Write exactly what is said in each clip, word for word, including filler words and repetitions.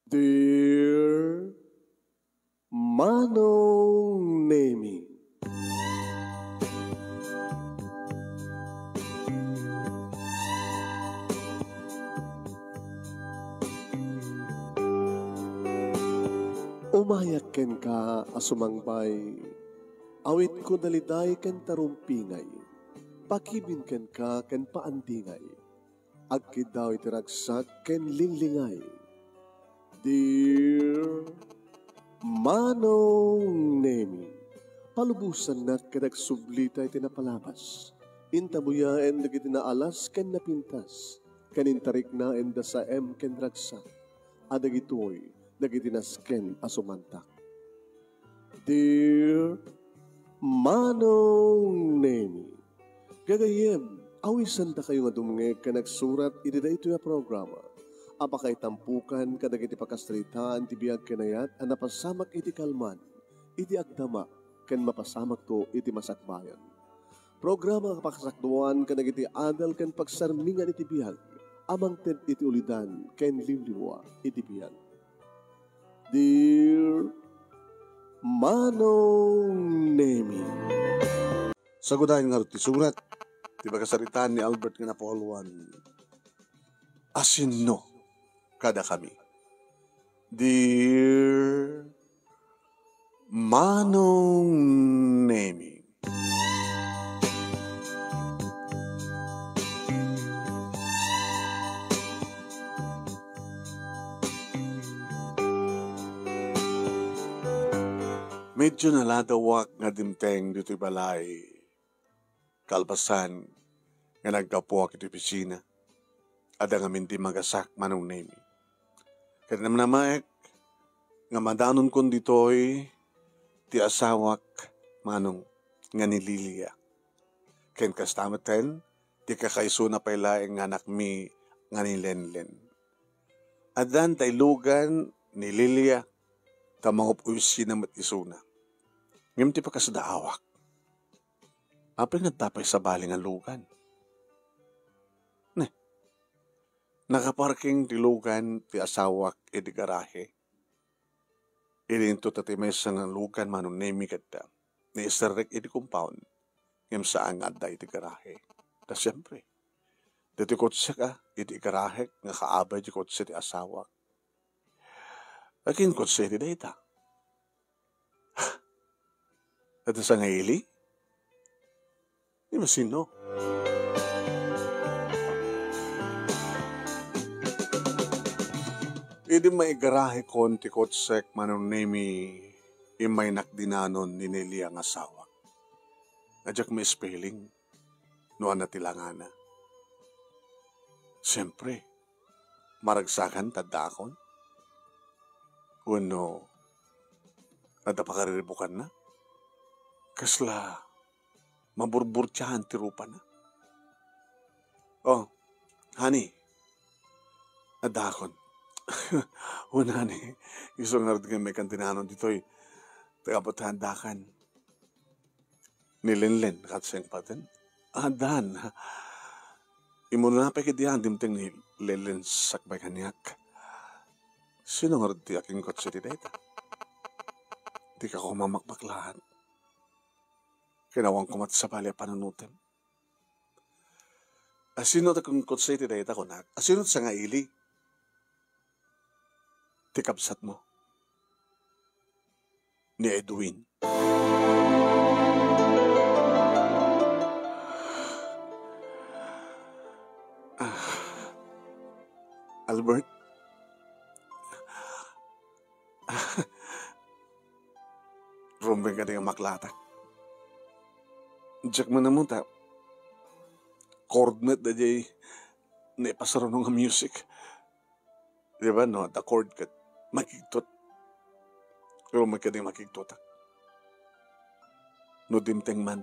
Dear Manong Nemi. Umayak kenka a sumangbay, awitko daliday ken tarumpingay, pakibin kenka ken paandingay. Agkiddaw iti ragsak ken linglingay. Dear Manong Nemi, palubosannak ket agsublita iti napalabas. Intabuyaen dagiti naalas ken napintas, ken intariknaen da saem ken ragsak, a dagitoy dagiti nasken a sumantak. Dear Manong Nemi, gagayyem, awisandakayo nga dumngeg ken agsurat iti daytoy a programa a pakaitampokan kadagiti pakasaritaan ti biag ken ayat a napasamak iti kalman, iti agdama, ken mapasamakto iti masakbayan. Programa nga pakasakduan kadagiti adal ken pagsarmingan iti biag a mangted iti ulidan ken liwliwa iti biag. Dear Manong Nemi. Sagudayen ngarud ti surat ti pakasaritaan ni Albert nga napauluan, Asinno kadakami? Dear Manong Nemi. Medyo naladawak nga dimteng ditoy balay. Kalpasan nga naggapuak iti opisina, adda ngamin dimmagasak, Manong Nemi. Ket namnamaek nga madanonkon ditoy ti asawak, Manong, nga ni Lilia. Ken kasta metten ti kakaisuna pay laeng nga anakmi nga ni Lenlen. Addan tay lugan ni Lilia, ta mangup-opisina met isuna. Ngem ti pakasdaawak, apay nga adda pay sabali nga lugan? Ne, nakaparking ti lugan ti asawak iti garahe. Idinto ta ti maysa nga lugan, Manong Nemi, ket naiserrek iti compound, ngem saan nga adda iti garahe. Ta siempre, ditoy kotsek a iti garahek nga kaabay ti kotse ti asawak. Akin kotse iti dayta? Adda sangaili? Di masino? Idi maigarahekon ti kotsek, Manong Nemi, immaynak dinanon ni Nelia nga asawak. Nga diak ma-spelling no ania ti langana. Siempre, maragsakan ta addaakon? Wenno, adda pakariribukanna? Kasla maburburtiaan ti rupana? Oh, honey, addaakon. Wen, honey, isu ngarud nga immaykan dinanon ditoy. Tagapot addakan. Ni Lenlen, kat sing paten. Addan. Imuna pay ket dian dimteng ni Lenlen sakbay kaniak. Sino ngarud ti akingkotse iti dayta? Dika koma makmaklaat. Kinawan koma ti sabali a panunotem. Asino ti akingkotse iti dayta, kunak? Asino ti sangaili? Ti kabsatmo. Ni Edwin. Ah, Albert? Rumbeng kadi nga maklatak. Diak man ammo ta chord met daydiay naipasaruno nga music. Di ba, no? Adda chord ket makigtot. Pero may kadi makigtotak. No dimteng man,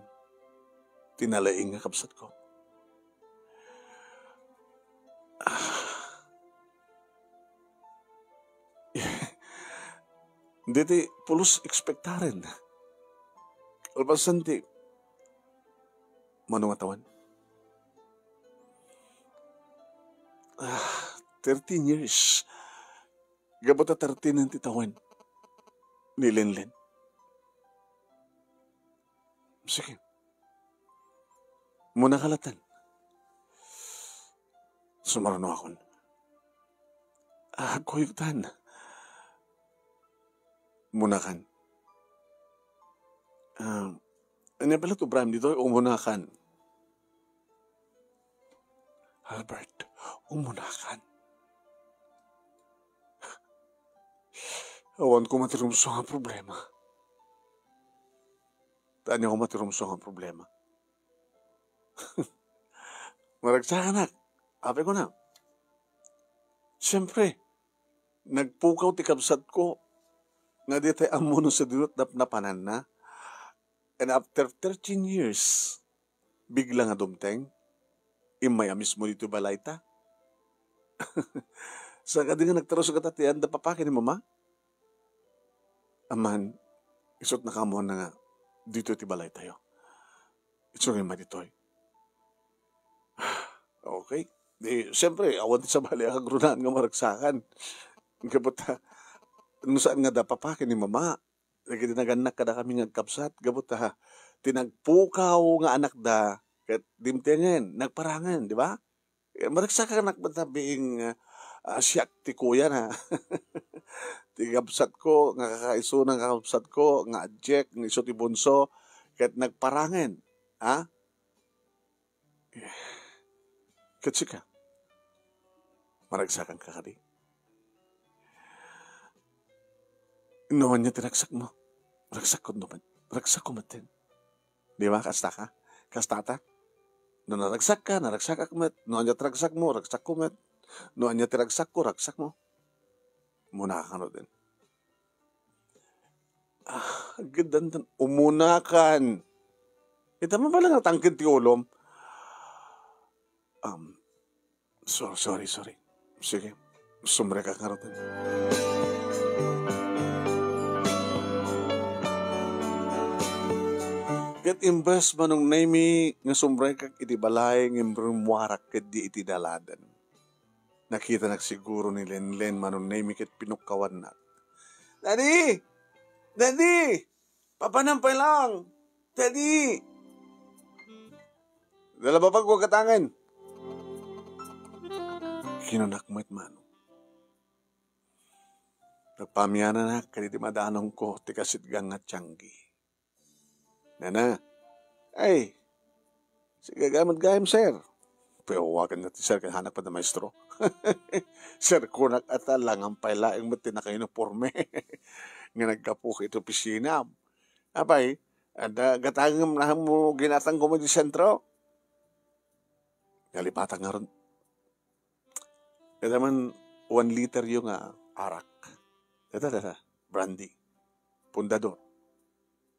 ti nalaing nga kabsatko. Ah. Diti pulos ekspektaren. Kalpasan ti mano nga tawen? Ah, thirteen years. Gapu ta thirteen ti tawen ni Lenlen. Sige. Munaka latta. Sumarunokon. Ah, kuyogtan. Munakan. Ah, ania pay la ti ubraem ditoy, umunakan. Albert, umunakan. Awan koma ti rumsua nga problema. Ta ania koma ti rumsua nga problema? Maragsakanak. Apay ko na. Siyempre, nagpukaw ti kabsatko nga ditay ammo no sadino ti napnapananna. And after thirteen years, bigla nga dumteng, immay a mismo ditoy balayta. Sa kadi nga nagtarusok ta ti adda papaki ni Mama? Aman, isut' nakaammoanna nga ditoy ti balaytayo. Isu nga immay ditoy. Okay. Di, siyempre, awan ti sabali a kagrunaan nga maragsakan. Gapu ta, no saan nga adda papaki ni Mama, dagiti nagannak kadakami nga agkabsat, gapu ta, ti nagpukaw nga anakda, ket dimtengen, nagparangen, di ba? Eh, maragsakanak met ta being, ah, ah, siak ti kuyana. Ti kabsatko, nga kakaisuna nga kabsatko, nga adiak, nga isu ti bunso, ket nagparangen. Ha? Ket sika, maragsakanka kadi? No ania ti ragsakmo, ragsakko met. Ragsakko metten. Di ba? Kasta ka? Kasta ta? No naragsakka, naragsakak met. No ania ti ragsakmo, ragsakko met. No ania ti ragsakko, ragsakmo. Umuna ka ngaruden. Ah, agdeddan, umunakan. Ita man pala nga tangked ti ulom. Um, so, sorry, sorry. Sige, sumrekak ngaruden. Ket imbes, Manong Nemy, nga sumrekak iti balay, ngem rimmuarak ketdi iti daladan. Nakitanak siguro ni Lenlen, Manong Nemy, ket pinukkawannak. "Daddy! Daddy! Papanam pay lang! Daddy!" "Dala, babag, gatangen!" Kinunak met, Manong. Nagpaamiananak kadagiti madanongko ti kasitgan nga tianggi. Nana, ay, sige, gamet gayam, sir. Payawagan nga ti sir, kananak pay a maestro. Sir, kunak a ta, langan pay laeng met ti nakauniporme nga naggapu iti opisina. Apay, adda gatangem, nahanmo ginatangko met iti sentro? Nalipatan ngarud. Ita man, one liter yo nga arak. Ita, ita, brandy. Pundador.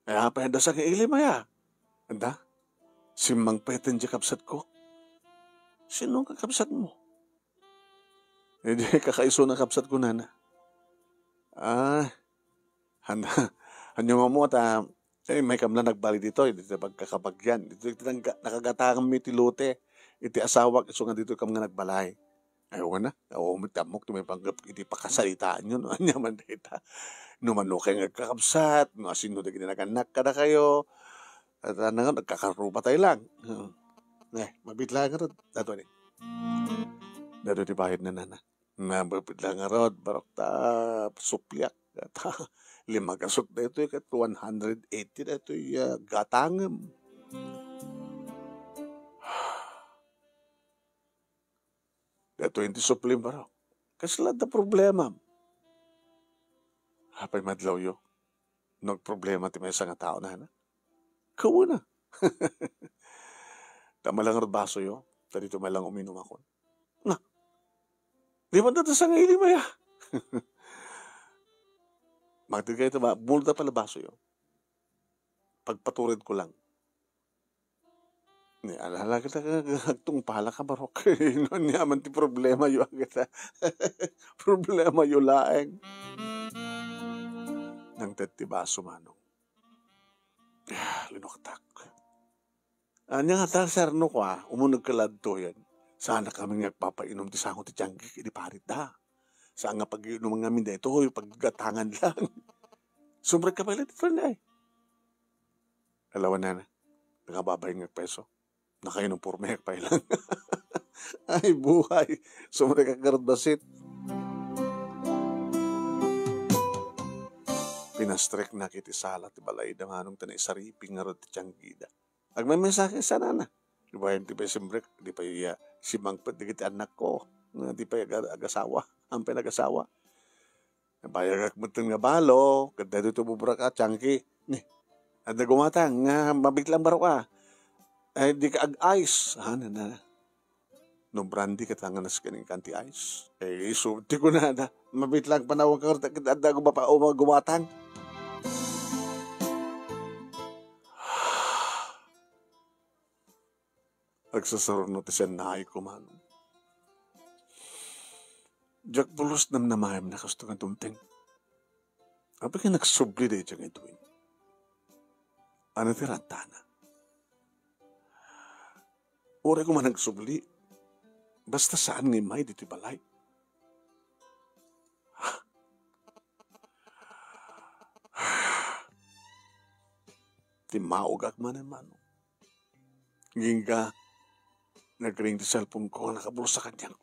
Ay, apay, adda sa nga ilim aya? Adda? Simmangpeten ti kabsatko. Sino nga kabsatmo? Idi, kakaisuna kabsatko, nana. Ah, han-, hanyo nga mo ta, eh, may kamla nagbali ditoy, ditoy pagkakabagian. Ditoy ti nangga-, nakagatangem iti lote, iti asawak, isu nga ditoy kam nga nagbalay. Ay, wen a, awan met ti ammok ti maipanggep iti pakasaritaan yo, no? Ania man dayta? No mano kay nga agkakabsat, no asino dagiti nagannak kadakayo, at, ah, nangan, agkakarruba tayo lang. Hmm. Eh, mabitla ngarud, datoy ni. Datoy ti bayad na, nana. Mabitla ngarud, barok ta supliak. At, lima gasut daytoy ket one hundred eighty daytoy, ah, gatangem. Daytoy ti suplim, barok. Kasla adda problema? Apay madlawyo? Nagproblema ti maysa nga tao, nana? Kawen a. Ta malangar basoyo, ta ditoy malang uminumakon. Na, di man data sa nga ilim aya. Magdagay ta ba, multa pala basoyo. Pagpatured ko lang. Ni, ala, ala kita ka, agtungpalak a barok. No ania man ti problema yo, agita. Problema yo laeng. Nangted ti baso, manong. Ah, linuktak. Ania ngata, sir, no kua, umuneg ka ladtoyen. Saan a kami nga agpapainom ti sango ti tianggik idi paritda. Saan nga pag-inuman ngamin daytoy, paggatangan lang. Sumrekka pay laeng ditoy, Nay. Alawanana, nakababain nga peso. Nakainumpormek pay lang. Ay, buhay. Sumrekka ngarud bassit. Pinastrekna iti sala ti balayda, manong ta naisariping ngarud ti tianggida. Agmamensahekak sanana. Di ba, di pay simrek, di pay, ah, simangpet dagiti annakko. Nga di pay aga-, agasawa. Ampay nagasawa. Nabayagak metten nga balo, ket daytoy ti ububraka, tiangki. Ni, adda gumatang nga mabitlang baruka. Ay, dika ag-ice. Ah, nana. No brandy ket nga nasken inkan ti ice. Eh, isu ti kunana, mabitlang panawen ka ket adda gumapa-, uma-, gumatang. Agsasaruno ti sennaayko, manong. Diak pulos namnamaem nga kastoy nga dumteng. Apay nga nagsubli daydiay nga Edwin? Ania ti rantana? Uray koma nagsubli, basta saan nga immay ditoy balay. Timmaugak manen, manong. Agingga, nagring ti cellphone ko nga nakabulsa kaniak.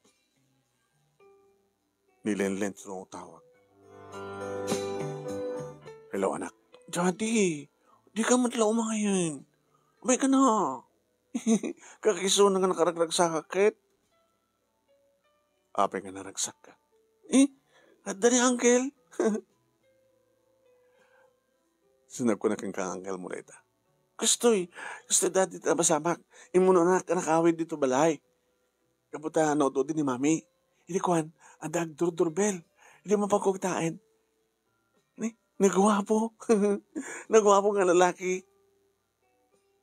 Ni Lenlen ti tungtawag. Hello, anak. Daddy, dika met la umayen. Umayka na. Kakisuna nga nakaragragsakak ket. Apay nga naragsakka? Eh, adda ni Uncle. Sinakunak kenka, Uncle mo dayta. Kastoy, kastoy, Daddy, ti napasamak. Immunonak a nakawid ditoy balay. Gapu ta naud-udi ni Mami. Idi kuan, adda agdurdurbel. Idi mapagkugtaen. Ni, naguapo. Naguapo nga lalaki.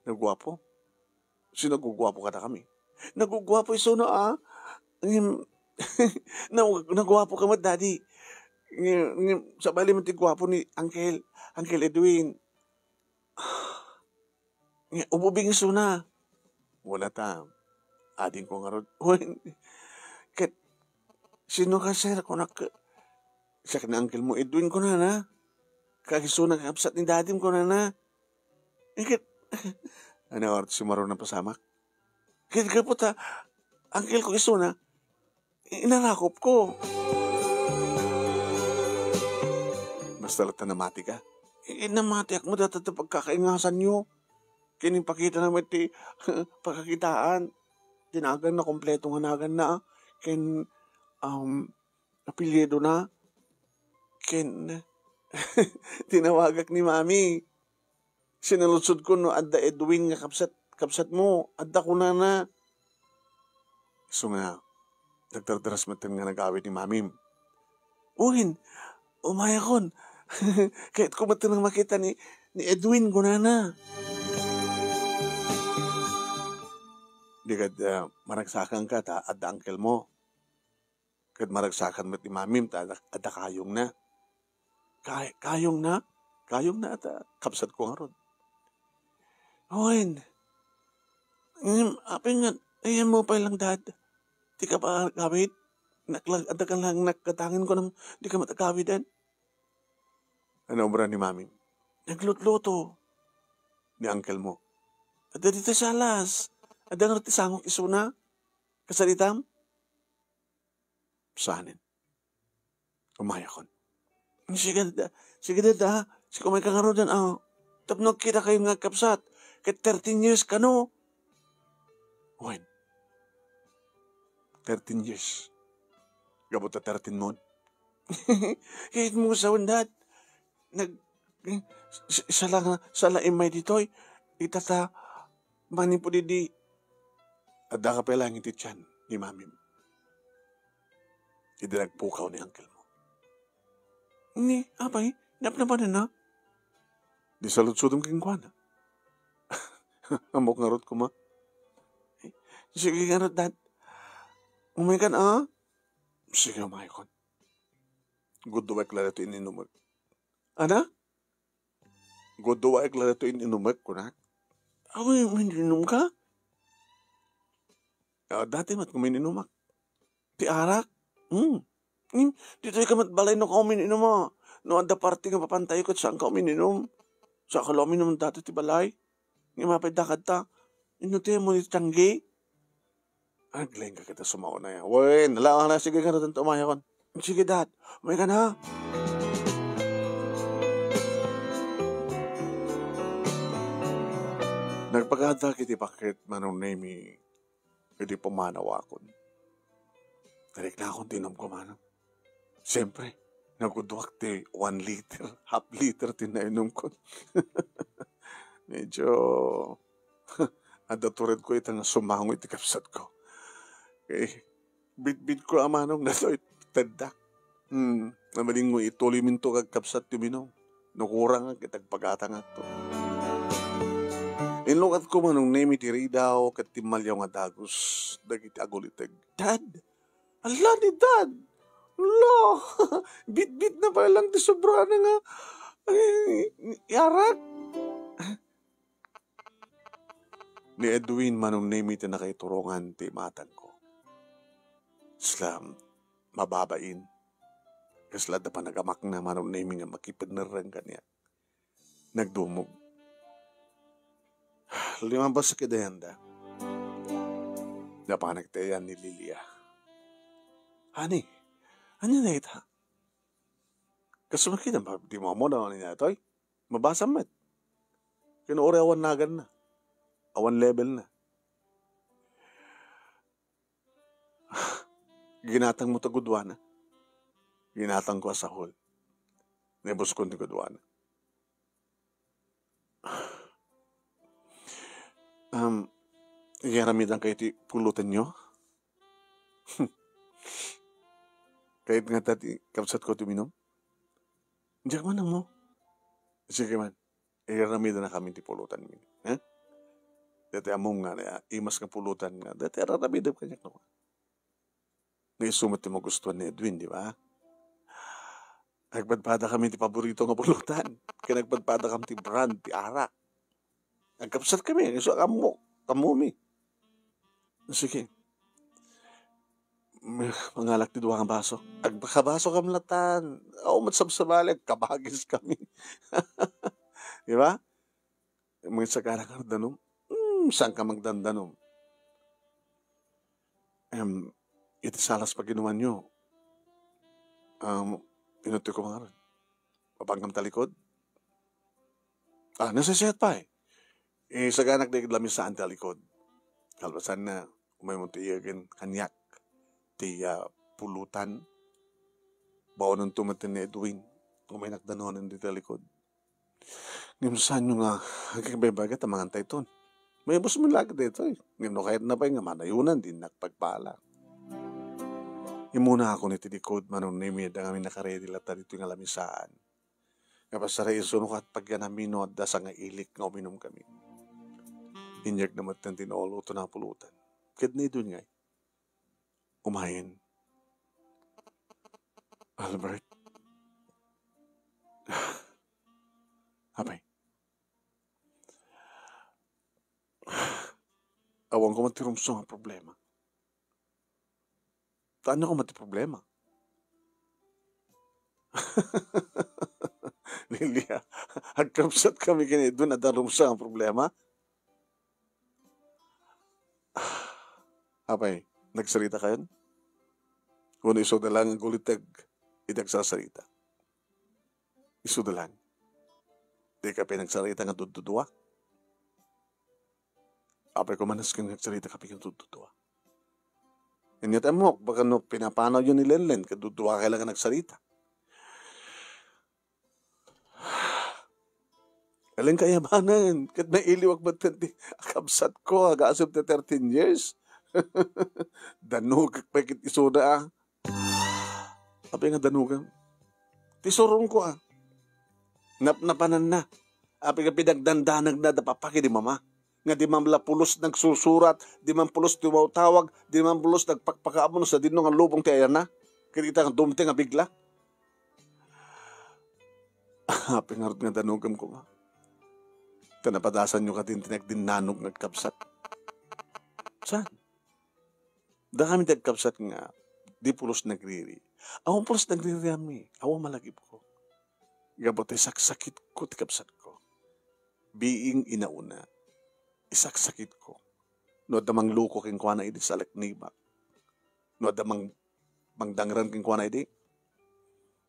Naguapo? Sino guguapo kadakami? Naguguapo isuna, ah. Ngem, na-, naguapo ka met, Daddy. Ngem, ngem, sabali met ti guapo ni Uncle, Uncle Edwin. Nga, ububing isuna. Wala ta. Adingko ngarud. Wen, ket, sino ka, sir? Kunak, siak ni Uncle mo, Edwin, kunana. Kakisuna nga kabsat ni Dadim, kunana. Ket, ania ngarud ti simmaro nga napasamak? Ket gapu ta, Uncle ko isuna, inarakop ko. Basta latta namati ka. Eh, namatiak met dayta ti pagkakaingasanyo. Ken impakitana met ti pagkakitaan. Ti naganna, kompleto nga naganna. Ken, um, apelyidona. Ken, tinawagak ni Mami. Sinaludsodko no adda Edwin nga kabsat, kabsatmo. Adda, kunana. Isu nga, nagdardaras metten nga nag-awid ni Mamim. Wen, umayakon. Kayatko metten nga makita ni, ni Edwin, kunana. Di kad, ah, maragsakanka ta adda uncle mo. Ket maragsakan met ni Mamim ta adda, adda kayongna. Kay-, kayongna? Kayongna ta kabsatko ngarud. Wen, ngem, apay nga, ayanmo pay lang, Dad. Dika agawid? Naklag-, adda ka lang nagkadangen kunam, dika met agawiden. Ania obra ni Mamim? Naglutluto ni uncle mo. Adda dita sa alas. Adda ngarud ti sangok isuna. Kasaritam? Saanen. Umayakon. Sige, Dad. Sige, Dad, ah. Sige, umayka ngaruden, ah. Tapno agkitakayon nga agkabsat. Ket thirteen years kano. Wen. Thirteen years. Gapu ta thirteen mo. Kayatmo sawen, Dad. Nag-, s-, sala nga, sala immay ditoy. Ita ta, manipud idi, adda ka pay laeng iti tiyan ni Mamim. Idi nagpukaw ni uncle mo. Ni, apay, napnapananna? Di saludsodem kenkuana. Ammok ngarud koma. Sige ngarud, Dad. Umaykan, ah? Sige, umaykon. Guduek la daytoy ininumek. Ana? Guduek la daytoy ininumek, kunak. Aw, uminom ka? Ah, dati met ko ininumak. Ti arak? Hmm. Ngem, ditoy ka met balay no ka umin-inum, a. No adda party nga papantayo ket saan ka umin-inum. Saan ka la umin-inum datoy ti balay. Ngem apay dakadta? Inno ti ammom iti tianggi? Aglaing ka ket a sumaona ya. Wen, ala, ala, sige, ngarud, umayakon. Sige, Dad. Umay ka na. Nagpagadak iti paket, Manong Nemi, iti pumanawakon. Nariknakon ti inumko, Manong. Siyempre, nagudduak ti one liter, half liter ti nainumko. Medyo adda turedko ita nga sumango iti kabsatko. Eh, bitbitko a, Manong, datoy tedda. Hmm, namalingo ituloyminto kagkabsat ti uminum. No kurang, ket agpagatangakto. Inlukatko, Manong Nemi, ti ridaw ket timmaliaw nga dagus dagiti aguliteg. Dad! Ala ni Dad! Lo! Bitbit na pay lang ti sobrana nga, ay, arak. Ni Edwin, Manong Nemi, ti nakaiturongan ti imatangko. Sla, mababain. Kasla da panagamakna, Manong Nemi, nga makipennerreng kaniak. Nagdumog. Lumabas sa kidayanda. Napanak ti ayan ni Lilia. Honey, ania dayta? Kas makita, di mo ammo na ni Natoy? Mabasa met. Kinuuri awan nagan na. Awan level na. Ginatang mo ta gudwana. Ginatang ko a sahol. Nebuskon ti gudwana. Um, iyaramidan kayo ti pulutan nyo? Kayat nga ta ti kabsat ko ti uminum? Diak man mo. Sige man. Iyaramidan na kami ti pulutan mi. Eh? Dati amom nga na, imas nga pulutan nga. Dati araramidam kaniak no. Nga isu met ti magustuhan ni Edwin, di ba? Agpadpada kami ti paborito nga pulutan. Ken agpadpada kami ti brand, ti arak. Agkabsat kami, isu a kammo, kammomi. Sige. Mangalak ti dua nga baso. Agpakabaso kam latan. Aw, magsabsabali, agkabagis kami. Di ba? Magsagana ka danum. Hmm, saan ka magdandanum? Em, iti salas paginuman nyo. Um, inutoy ko mangarud. Mapanggam talikod? Ah, nasisihat pa eh. Isaganak di lamisaan ti alikod. Kalpasan na, umay mo ti iyagen kaniak ti, ah, pulutan. Baonen to met ni Edwin. Umay nakdanonen di alikod. Ngem saan nga agkikibagbaga ta mangantay ton. Maibus mo lagi daytoy. Ngem no kayat na pay nga manayunan, di nakpagpala. Immuna ako iti likod, Manong Nemi, adda ngamin nakaredi latta ditoy nga lamisaan. Nga pasara isu no kat pagyanami no adda sangailik nga uminum kami. Inyag na met ti nauloto na pulutan. Ket ni Edwin ngay. Umayen. Albert. Apay. Awan ko man ti rumsong a problema. Taan ko man ti problema. Lilia, agkabsat kami ken ni Edwin, adda rumsong a problema? Apay, nagsarita kayon? Wenno isu da lang nga aguliteg iti agsasarita? Isu da lang. Di ka pinagsarita nga duddudua? Apay ko manesken nga agsarita ka pay ken duddudua. Inyat ammok, baka no pinapanaw yo ni Lenlen, ket duddua kay lang nga nagsarita. Alin kayabanan, ket nailiwak met ti akabsat ko, agasem ti thirteen years. Danugek pay ket isuna, ah. Apay nga danugem? Ti surong ko, ah. Napnapanan na. Apay nga pinagdandanag na da papaki di mama. Nga di man la pulos nagsusurat, di man pulos tumawtawag, di man pulos nagpakpakaamon sa dinno nga lubong ti ayana. Ket ita nga dumteng a bigla. Apay ngarud nga danugem koma. Ta napadasan yo kadin ti nagdinnanog nga agkabsat. Saan? Da kami ti agkabsat nga di pulos nagriri. Awan pulos nagririammi, awan malagipko. Gapu ta isaksakitko ti kabsatko. Biing inauna, isaksakitko. No adda mangloko kenkuana idi, salaknibak. No adda mang-, mangdangrang kenkuana idi,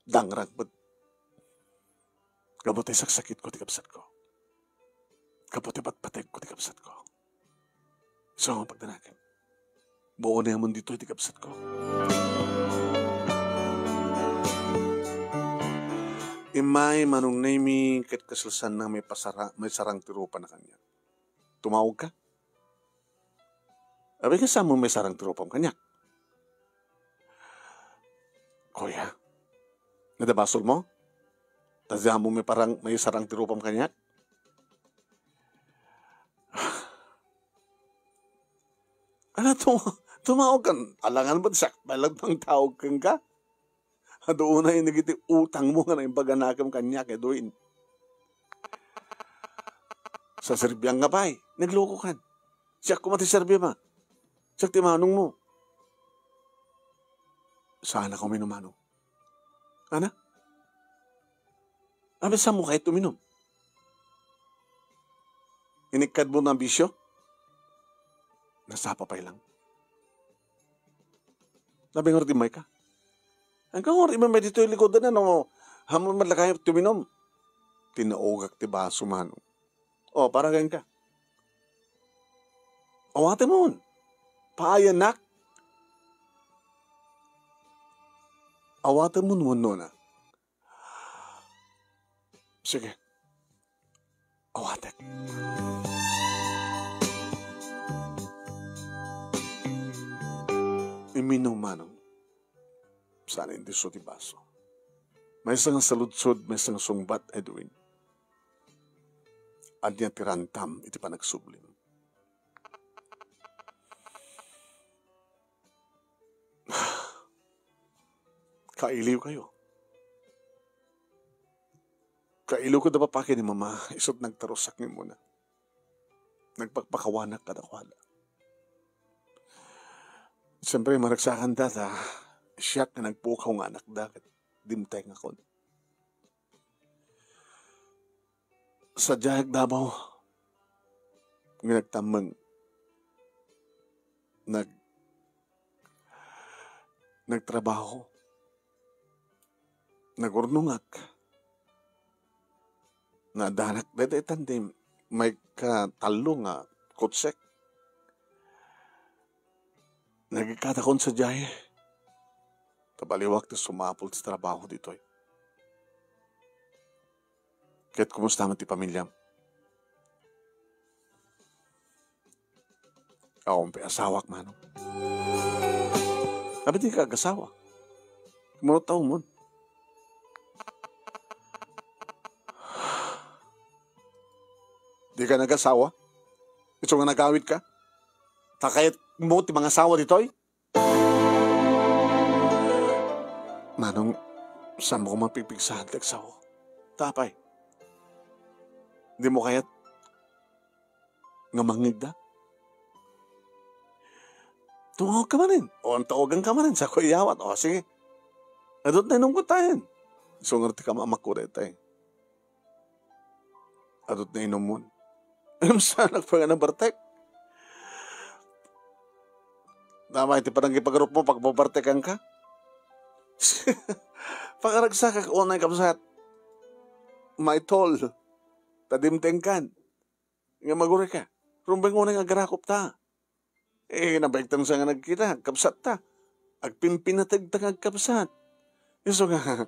dangrang met. Gapu ta isaksakitko ti kabsatko. Gapu ta ipatpategko ti kabsatko. So, nga pagdanagan. Buonamon ditoy ti kabsatko. Immay, Manong Nemy, ket kasalsanna, maipasara-, maisarang ti rupana kaniak. Tumawag ka? Abi, kasano maisarang ti rupam kaniak? Kuya, adda basolmo? Ta diak maparang-, maisarang ti rupam kaniak? Ano, tuma-, tumawag ka? Alangan ba, siak pay lang mangtawag kenka? Adu unay dagiti utangmo nga naimbaganakem kaniak, Edwin. Saserbianka pay, naglokokan. Siak koma ti serbiam. Siak ti manongmo. Saanak uminum, Manong. Ana? Abi, saanmo kayat uminum? Inikkadmo nga bisio? Nasapa pay lang. Abi, ngarud, immayka. Ania ngarud, immay ditoy likod na, no? Ammom met la kayat uminum. Tinaugak ti baso, Manong. O, para kenka. Awatemon. Paayannak. Awatemon wenno, na. Sige. Awatek. Iminum, Manong. Saan a indisso ti baso. Maysa nga saludsod, maysa nga sungbat, Edwin. Ania ti rantam iti panagsublim? Kailiwkayo. Kailiwko da papa ken ni mama, isut' nagtarusak nga immuna. Nagpakpakawanak kadakuada. Siempre, maragsakanda ta siak nga nagpukaw nga anakda ket dimtengakon. Sadiay Davao nga nagtammeng. Nag-, nagtrabaho. Nagurnongak. Naaddanak dayta itan ti maikkatallo nga kutsek. Nagikkatakon sadiay. Ta baliwak ti sumapul ti trabaho ditoy. Ket kumusta met ti pamiliam? Awan pay asawak, Manong. Abi, dika agasawa. Mano taumon? Dika nagasawa? Isu nga nagawidka? Ta kayatmo ti mangasawa ditoy? Manong, saanmo koma pigpigsaen ti agsao? Ta apay? Dimo kayat nga mangngegda? Tumawag ka manen. O, tawagan ka manen. Saanko iyawat. O, sige. Adut nga inumko tayen. Isu ngarud ti kama-, amakko daytay. Adut nga inumon. Ngem saanak pay nga nabartek. Dama iti panangipagurupmo, pagbabartekanka. Pakaragsakak unay, kabsat. Maitol. Ta dimtengkan. Ngem agurayka. Rumbeng unay nga agarakupta. Eh, nabaigtan sa nga nagkita, agkabsatta. Agpimpinategta nga agkabsat. Isu nga,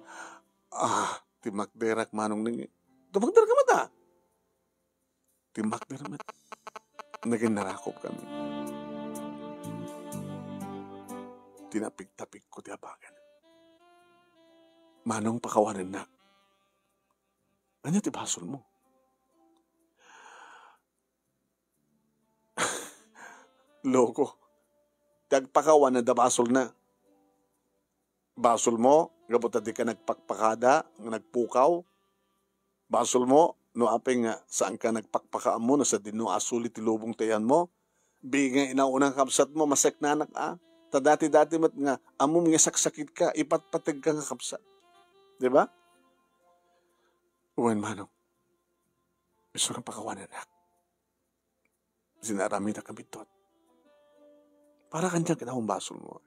ah, ti makderak, Manong Neng. Tumakder ka met, ah. Ti makder met. Nagin narakop kami. Tinapigtapigko ti abagan. Manong, pakawanennak. Ania ti basolmo? Loko. Ti agpakawan, adda basolna. Basolmo, gapu ta dika nagpakpakada nga nagpukaw. Basolmo, no apay nga saanka nagpakpaka ammo, no sadino asuli ti lubong ti ayanmo. Biing nga inauna nga kabsatmo, maseknanak a. Ta dati-dati met nga ammom nga saksakitka, ipatpategka nga kabsat. Di ba? Wen, manong, isu nga pakawanak. Sinaramidak a bitot. Para kaniak, kinaon basolmo.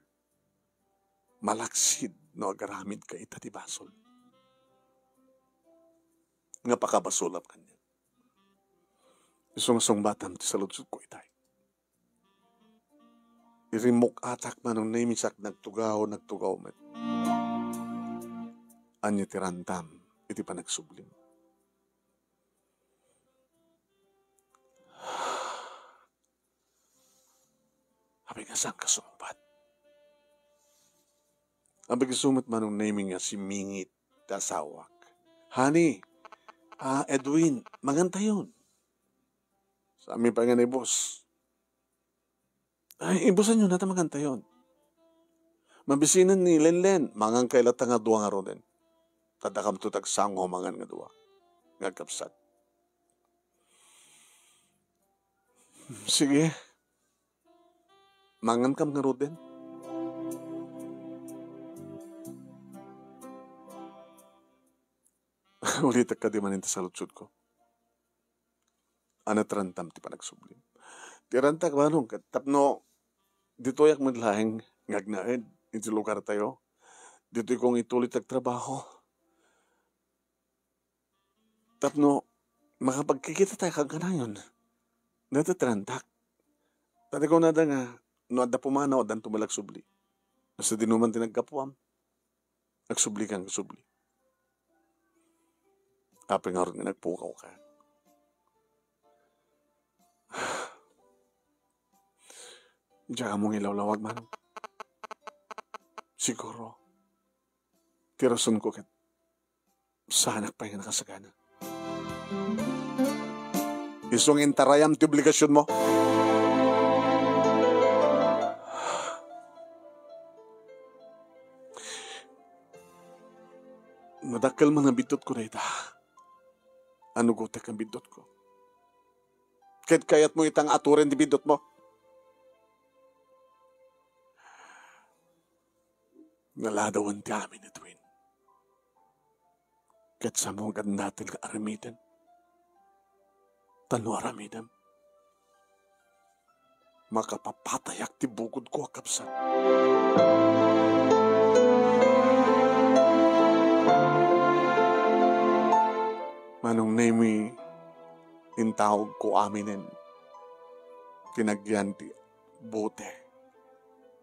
Malaksid no agaramidka ita ti basol. Nga pakabasolak kaniak. Isu nga sungbatam ti saludsodko itay. Irimmuk-atak, manong Nemi, sak nagtugaw, nagtugaw met. Ania ti rantam iti panagsublim? Apay nga saanka sumungbat? Apay nga sumungbat, manong Nemi, nga simingit ti asawak? Honey, ah, Edwin, mangantayon. Saan mi pay nga naibus. Ay, ibusanyo na ta mangantayon. Mabisinen ni Lenlen, mangan kay latta nga dua ngaruden. Ta dakamto ti agsango mangan nga dua nga agkabsat. Sige. Mangankam ngaruden. Ulitek kadi manen ti saludsodko. Ania ti rantam ti panagsublim? Ti rantak, manong, ket tapno ditoyak met laeng nga agnaed iti lugartayo. Ditoy kong ituloy ti agtrabaho. Tapno makapagkikitatayo kanayon. Dayta ti rantak. Ta di kunada nga no adda pumanaw, addanto met la agsubli. No sadino man ti naggapuam, agsubli ka nga agsubli. Apay ngarud nga nagpukawka? Diak ammo nga ilawlawag, manong. Siguro, ti rasonko ket saanak pay nga nakasagana. Isu nga intarayam ti obligasionmo. Madakkel man a biddutko dayta. Anugotek a biddutko. Ket kayatmo ita nga aturen ti biddutmo? Naladawen ti amin, Edwin. Ket samoek a natin nga aramiden. Ta no aramidem, makapapatayak ti bukodko a kabsat. Manong Nemi, intaogko aminen ti nagyan ti bote.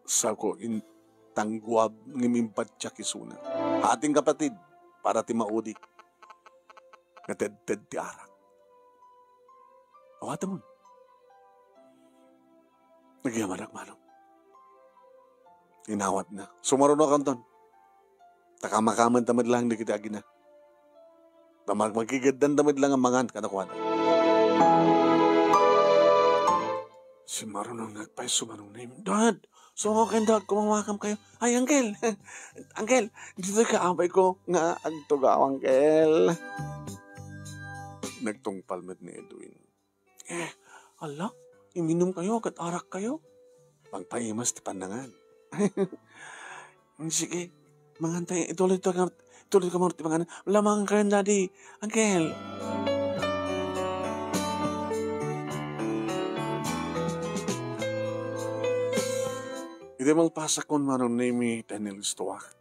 Sako intangguab ngem imbatiak isuna. Hating kapatid, para ti maudi nga tedted ti arak. Awatemon. Nagyamanak, manong. Inawatna. Sumarunokanton. Ta kamakaamenta met laeng dagiti agina. Ta mag-, magigeddan ta met laeng a mangan kadakuada. Simmaruno nga agpayso, manong Nemi. Dad, sungo ken dad, kumamakam kayo. Ay, Uncle! Uncle, ditoy ka, apay ko nga agtugaw, Uncle. Nagtungpal met ni Edwin. Eh, ala, iminum kayo, ket arak kayo. Pagpaimas ti pannangan. Sige, mangan tayo. Ituloy to ka, ituloy ka mo ti pangan. Wala, mangan kayo, Daddy. Uncle. Iti malpasakon, manong Nemi, ti nilistuak.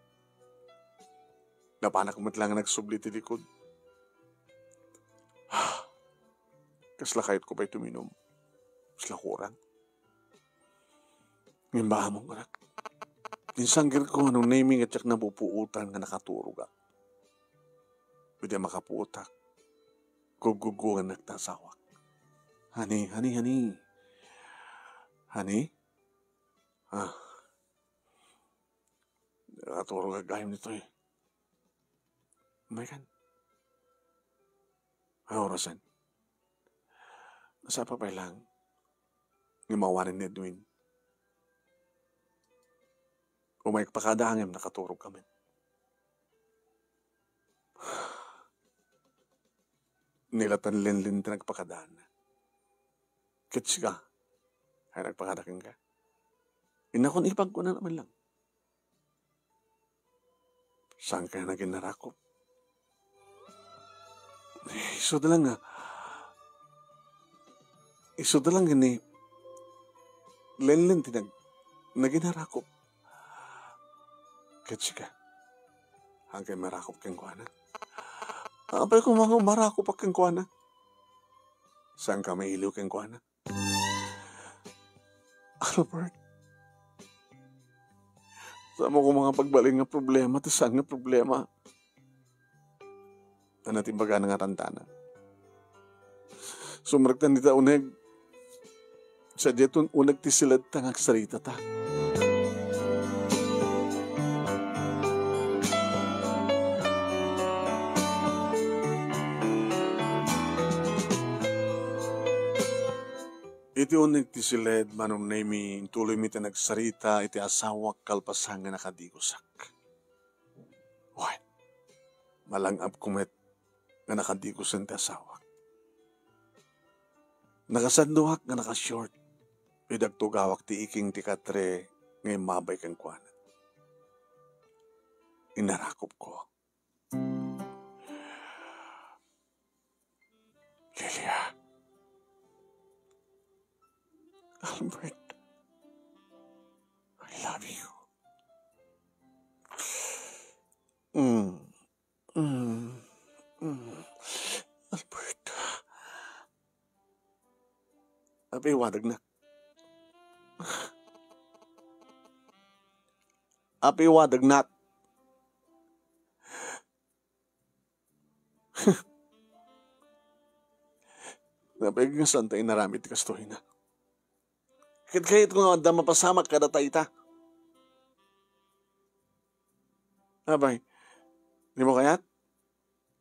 Napanak met laeng nga nagsubli ti likod. Kasla kayatko pay tuminum. Kasla kurang. Ngem baamok, anak. Insanggirko, manong Nemi, nga diak napupuotan nga nakaturogak. Iti makapuotak, gugguguannak ti asawak. Honey, honey, honey. Honey? Ah. Nakaturogak gayam ditoy. Umaykan. Ay, orasen. Nasapa pay laeng nga mawanen ni Edwin. Umayka kada ngem nakaturogka met. Nilatan Lenlen ti nagpakadaanna. Ket sika, ay nagpakada kenka? Innakon ipagkuana man lang. Saan kaya naging narakop? Isu da lang nga, isu da lang nga ni Lenlen ti nag-, naging narakop. Ket sika, saan kaya marakop kenkuana? Apay koma nga marakop kenkuana? Saan ka mailiw kenkuana? Albert, saan mo koma nga pagbalin nga problema, ta saan nga problema? Ania ti imbagana nga rantana? Sumrektan dita uneg. Sadiay ton uneg ti siledta nga agsaritata. Iti uneg ti siled, Manong Nemy, intuloymi ti nagsarita iti asawak kalpasan nga nakadigusak. Wen, malang-abko met nga nakadigusen ti asawak. Nakasandoak nga naka-short, idi agtugawak ti iking ti katre nga immabay kenkuana. Inarakopko. Lilia. Albert. I love you. Mm. Mm. Mm. Albert. Apay iwadagnak. Apay iwadagnak. Apay nga saanta inaramid ti kastoy na. Ket kayatko nga adda mapasamak kadata ita. Apay, dimo kayat?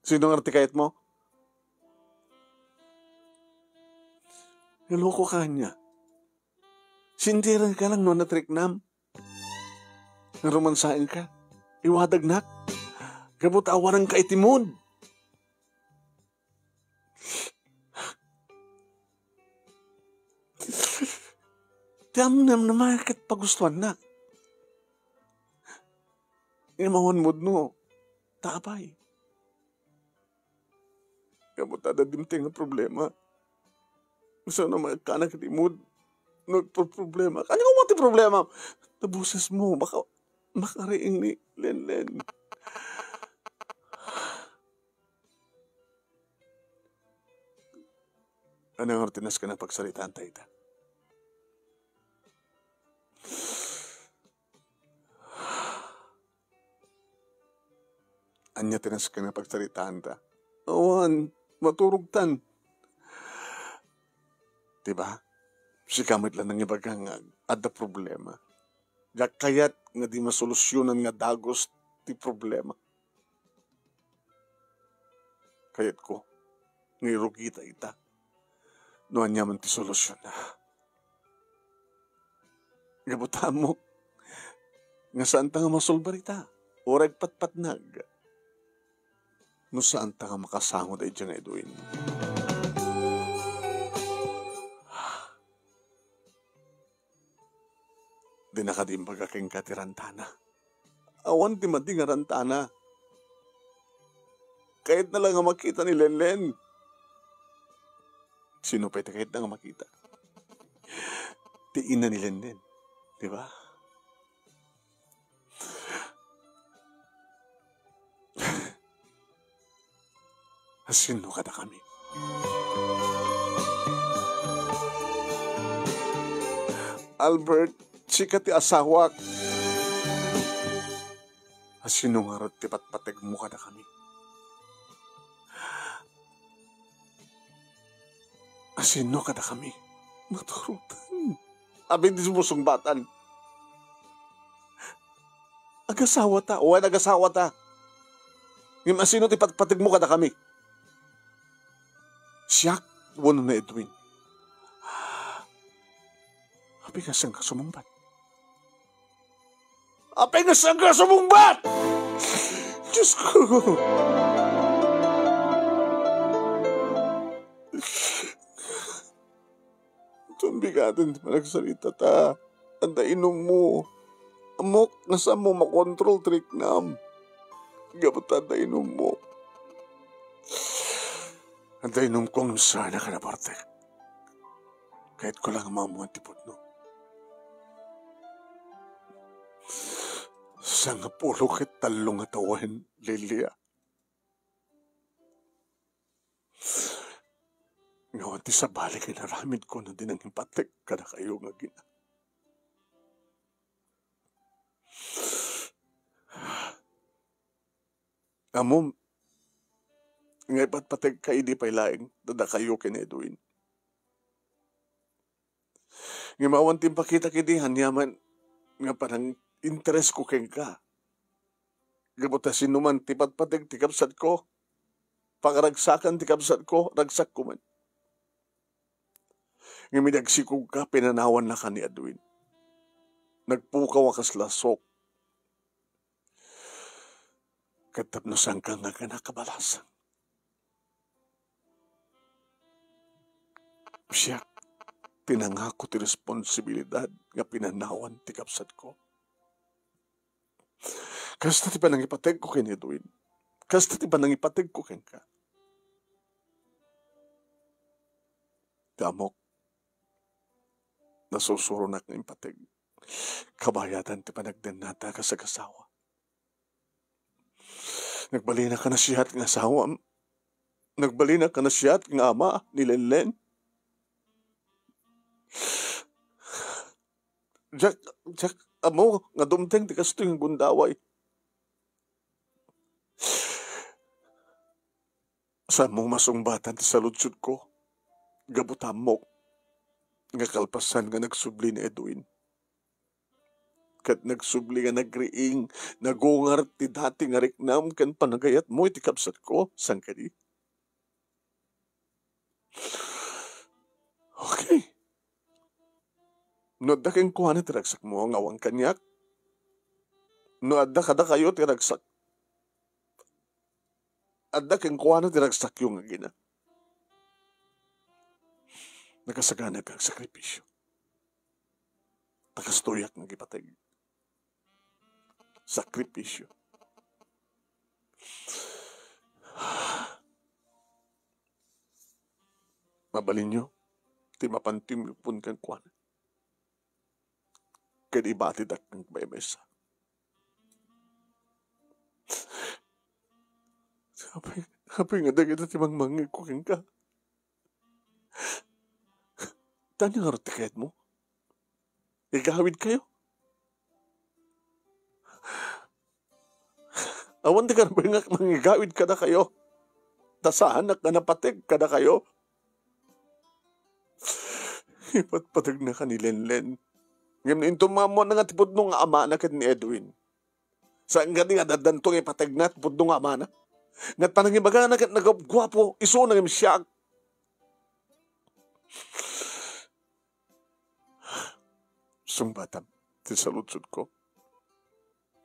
Sino nga ti kayatmo? Naloko ka ania? Sindirenka lang no natriknam. Nga romansaenka. Iwadagnak. Gapu ta awanenka iti mood. Ti ammom nga ket pagustuannak. Ngem awan mood no, ta apay? Gapu ta adda dimteng nga problema. Saan a maikkanak iti mood no agproproblema? Ania nga ti problema? Ta bosesmo, maka-, makariing ni Lenlen. Ania nga ti nasken a pagsaritaanta ita? Ania ti nasken a pagsaritaanta? Awan, maturogtan. Diba? Sika met la nangibaga nga adda problema. Diak kayat nga di masolusionan nga dagus ti problema. Kayatko nga irugita ita no ania man ti solusionna. Gapu ta ammok nga saanta nga masolbar ita, uray agpatpatnag, no saanta nga makasango daydiay nga Edwin. Dina kadi imbaga kenka ti rantana. Awan ti madi nga rantana. Kayatna la nga makita ni Lenlen. Sino pay ti kayatna nga makita? Ti ina ni Lenlen, di ba? Asino kadakami? Albert, sika ti asawak. Asino ngarud ti patpategmo kadakami? Asino kadakami? Maturogtan. Apay ti sumusungbatam? Agasawata, wen, agasawata. Ngem asino ti patpategmo kadakami? Siak wenno ni Edwin? Apay nga saanka sumungbat? Apay nga saanka sumungbat? Diyos ko! Tumbigaten ti panagsaritata. Adda inummo. Ammok nga saanmo makontrol ti riknam. Gapu ta adda inummo. Adda inumko ngem saannak a napartek. Kayatko la nga maammoan ti pudno. Sangapulo ket tallo nga tawen, Lilia. Nga awan ti sabali nga inaramidko no di nangipatek kadakayo nga agina. Ammom nga ipatpategka idi pay laeng dadakayo ken ni Edwin. Ngem awan ti impakitak idi aniaman nga pananginteresko kenka. Gapu ta sinoman ti patpateg ti kabsatko, pangaragsakan ti kabsatko, ragsakko man. Ngem idi agsikogka, pinanawannaka ni Edwin. Nagpukaw a kas lasok. Ket tapno saanka nga agana, kabalasang, siak ti nangako ti responsibilidad nga pinanawan ti kabsatko. Kasta ti panangipategko ken Edwin. Kasta ti panangipategko kenka. Ti ammok, nasusuronak nga impateg. Kabayadan ti panagdennata kas agasawa. Nagbalinaka na siak nga asawam. Nagbalinaka na siak nga ama ni Lenlen. Diak, diak ammo nga dumteng ti kastoy nga gundaway. Saanmo masungbatan ti saludsodko, gapu ta ammok nga kalpasan nga nagsubli ni Edwin. Ket nagsubli nga nagriing, nagungar ti dati nga riknam ken panagayatmo iti kabsatko, saan kadi? Okay. No adda kenkuana ti ragsakmo nga awan kaniak, no adda kadakayo ti ragsak, adda kenkuana ti ragsakyo nga agina. Nakasaganaak nga agsakripisyo. Ta kastoyak nga agipateg. Sakripisyo. Mabalinyo ti mapan ti umipon kenkuana. Ket ibatidak nga agmaymaysa. Apay, apay nga dagita ti mangmangngegko kenka. Ania ngarud ti kayatmo? Igawidkayo? Awan ti karabay nga mangigawid kadakayo. Ta saanak nga napateg kadakayo. Ipatpategnaka ni Lenlen. Ngem no inton maammoanna nga ti pudno nga amana ken ni Edwin, saan kadi nga addanto nga ipategna ti pudno nga amana? Nga panangibagana ket nagguapguapo, isuna ngem siak. Sungbatam ti saludsodko.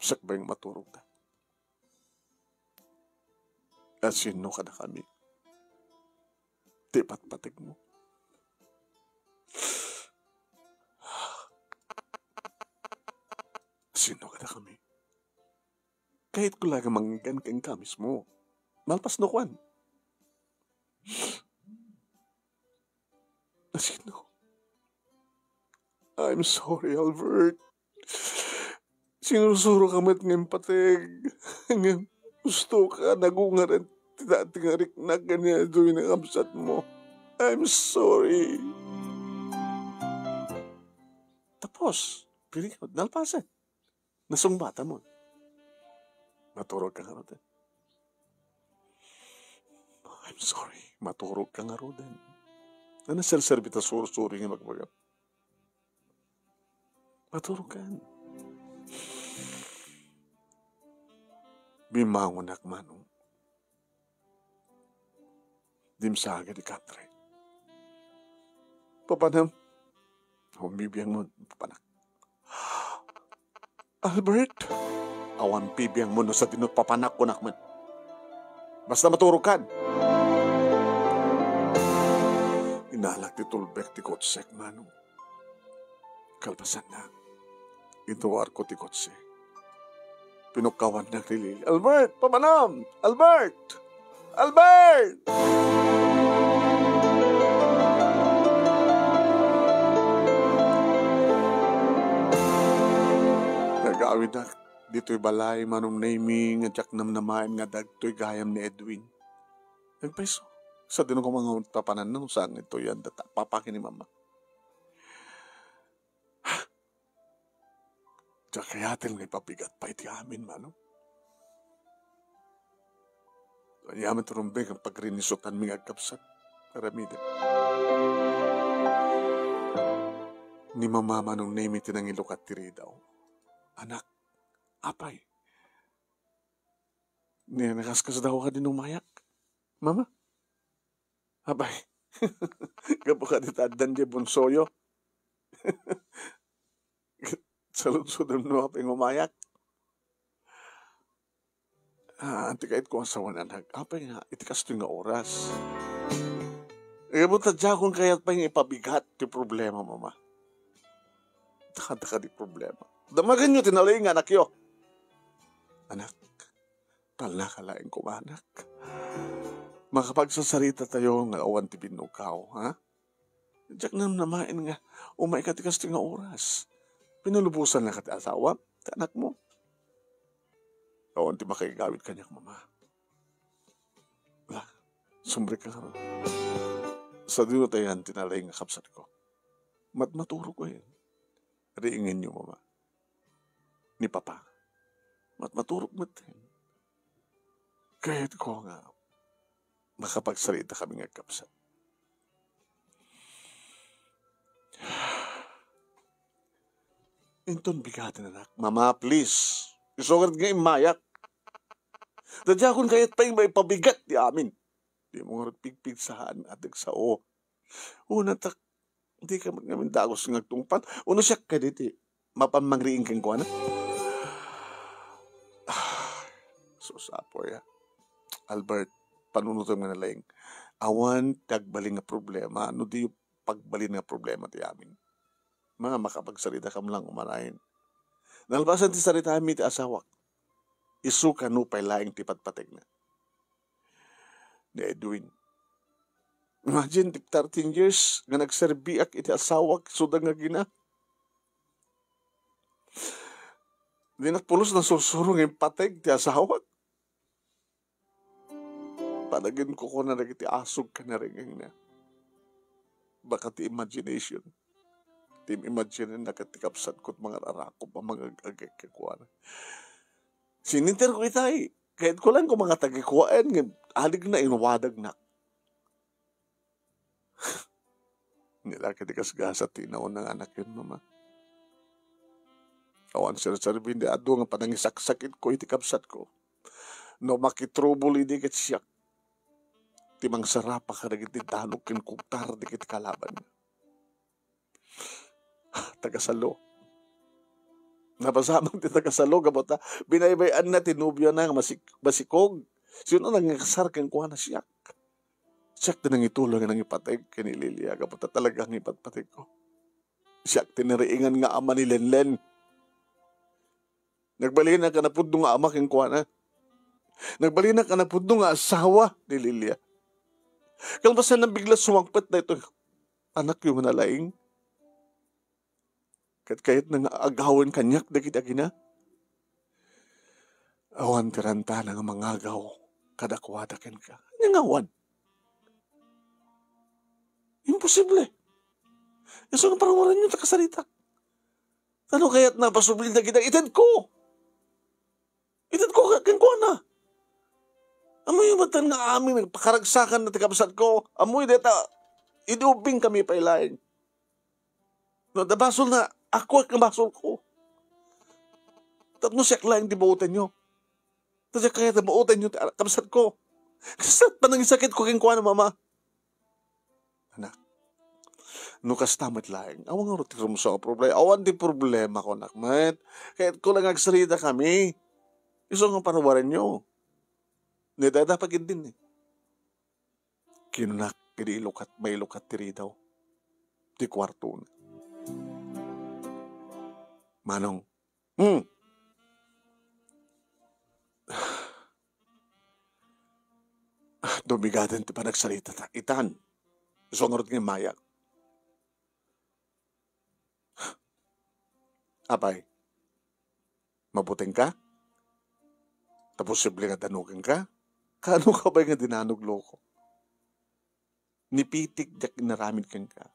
Sakbay nga maturogta. Asino kadakami ti ipatpategmo? Asino kadakami? Kayatko la nga mangngeggan kenka mismo. Malpas no kuan. Asino? I'm sorry, Albert. Sinursuroka met nga impateg. Ngem gustoka, nagungaran ti dati nga riknak ken ni Edwin a kabsatmo. I'm sorry. Tapos, very good. Nalpasen. Nasungbatam. Maturogka ngaruden. I'm sorry. Maturogka ngaruden. Ania serserbi ta sursuri nga ibagbagam? Maturogkan. Bimmangonak, Manong. Dimsaga di katre. Papanam? Awan bibiangmo, papanak. Albert? Awan bibiangmo no sadino papanak, kunak met. Basta maturogkan. Inalak ti tulbek ti kotsek, Manong. Kalpasanna, Intuarko ti kotse. Pinukkawannak ni Lily. "Albert! Papanam! Albert! Albert!" Nagawidnak ditoy balay, Manong Nemy, nga diak namnamaen nga dagtoy gayam ni Edwin. Agpayso, sadino koma nga papananna no saan nga itoy yan data, papa ken ni mama. Diak kayaten nga ipabigat pay ti amin, Manong. Ania met rumbeng a pagrinisutanmi nga agkabsat, aramidek. Ni Mama, Manong Nemy, ti nangilukat ti ridaw. "Anak, apay, ni nakaskasdaaw kadi no umayak, Mama?" "Apay, gapu kadi ta addan diay bunsoyo. Saludsodem no apay nga umayak." "Ah, ti kayatko nga sawen, anak, apay nga iti kastoy nga oras?" "Gapu ta diakon kayat pay nga ipabigat ti problema, Mama." "Dakadaka ti problema. Damagenyo ti nalaing nga anakyo." "Anak, talnaka laeng koma, anak. Makapagsarsarita tayo nga awan ti binnugkaw, ha? Diak namnamaen nga umayka ti kastoy nga oras. Pinalubosannaka ti asawa, ti anakmo. Awan ti makaigawid kaniak, Mama. Ala, sumrekka. Sadino ta yan ti nalaing nga kabsatko. Matmaturog ko yan. Riingenyo, Mama. Ni Papa. Matmaturog met yan. Kayatko nga makapagsarsarita kami nga agkabsat." "Inton bigaten, anak." "Mama, please. Isu ngarud nga immayak. Ta diakon kayat pay nga maipabigat ti amin. Dimo ngarud pigpigsaan a agsao. Una ta, dika met ngamin dagus nga agtungpal. Wenno siak kadi ti mapan mangriing kenkuana?" "Ah, sus, apoy, ah. Albert, panunotem nga nalaing. Awan ti agbalin nga problema no di pagbalin nga problema ti amin. Mama, makapagsarsarita kam lang umanayen. Nalpasan ti saritami ti asawak, isu kano pay laeng ti patpategna." Ni Edwin. "Imagine, ti thirteen years nga nagserbiak iti asawak, isu da nga agina. Dinak pulos nasursuro nga impateg ti asawak. Panaginko koma dagiti asog ken narengngengna. Baka ti imagination ti im-imagine-na ket ti kabsatko ti mangararakup a mangag-agek kenkuana. Sininterko itay, kayatko laeng koma nga tagikuaen, ngem aligna, inwadagnak." Ni la ket ti gasgasat ti inauna nga anakyon, Mama. Awan serserbi ti adu nga panangisaksakitko iti kabsatko. No makitrubol idi ket siak ti mangsarapa kadagiti danok ken kugtar dagiti kalabanna. Taga-Salo. Napasamak ti taga-Salo gapu ta binaybay-anna ti nobiona nga masik-, masikog. Sino nangikasar kenkuana? Siak. Siak ti nangituloy nga nangipateg ken ni Lilia gapu ta talaga nga ipatpategko. Siak ti nariingan nga ama ni Lenlen. Nagbalinak a napudno nga ama kenkuana. Nagbalinak a napudno nga asawa ni Lilia. Kalpasan, nabigla sumangpet daytoy anakyo nga nalaing. Ket kayatna nga agawen kaniak dagiti agina. Awan ti rantana nga mangagaw kadakuada kenka. Ania nga awan? Imposible. Isu nga parawaranyo ta kasarita. Ta no kayatna a pasubli dagiti itedko. Itedko ka-, kenkuana. Ammoyo met nga amin nagpakaragsakan na ti kabsatko. Ammoyo dayta, idi ubbing kami pay laeng. No, da basolna, ako nga basolko. Tapno siak laeng ti buotenyo. Ta diak kayat a buotenyo ti kabsatko. Kasta panangisakitko kenkuana, Mama. Anak, no kasta met laeng, awan ngarud ti rumsua nga problema. Awan ti problema, kunak met. Kayatko laeng nga agsarita kami. Isu nga parawaranyo. Ni dayta pagiddin, eh. Kinunak idi ilukat, mailukat ti ridaw ti kuartona. Manong, Hmm. Dumigaden ti panagsaritata. Itan, isu ngarud nga immayak. Apay, mabutengka? Ta posible nga danogenka? Kaano ka pay nga dinanog, loko? Ni pitik diak inaramid kenka.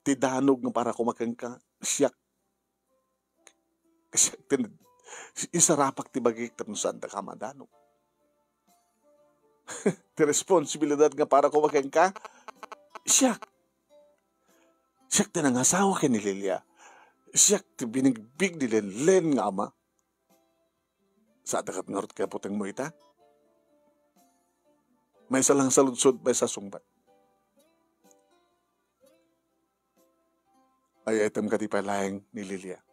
Ti danog nga para koma kenka, siak. Siak ti isarapak ti bagik tapno saandaka a madanog. Ti responsibilidad nga para koma kenka, siak. Siak ti nangasawa ken ni Lilia. Siak ti binigbig ni Lenlen nga ama. Saan ket ngarud kay putengmo ita? Maysa lang saludsod, maysa sungbat. Ay-ayatem kadi pay laeng ni Lilia?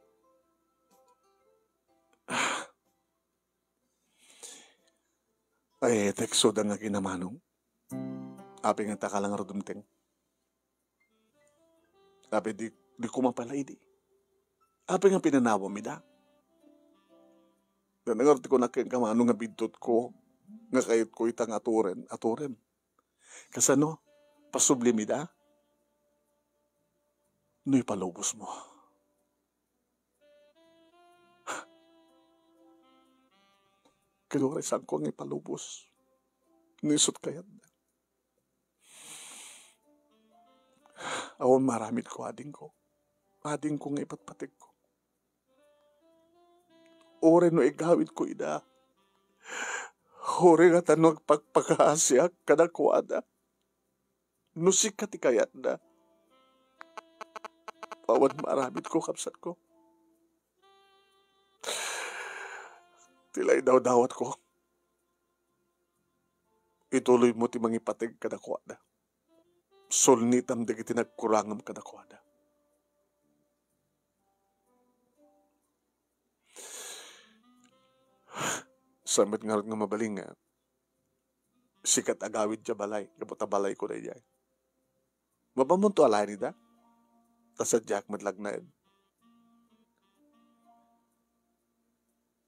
Ay, tekso da nga kinamanong. Apay nga taka lang ngarud dumteng? Apay di, di ko mapala idi. Apay nga pinanawam ida? Nanangar ti kunak kenka, Manong, nga bidtotko, nga kayatko ita nga aturen, aturem. Kasano? Pasublim ida? No ipalubosmo. Ket uray saanko nga ipalubos. No isut' kayatda. Awan maaramidko, adingko. Adingko nga ipatpategko. Uray no igawidko ida, uray ngata no agpakpakaasiak kadakuada. No sika ti kayatda, awan maaramidko, kabsatko. Ti laydawdawatko, ituloymo ti mangipateg kadakuada. Sulnitam dagiti nagkurangam kadakuada. Saan met ngarud nga mabalin nga sika ti agawid diay balay, gapu ta balayko daydiay. Mapanmonto alaen ida? Ta sadiak met la agnaed.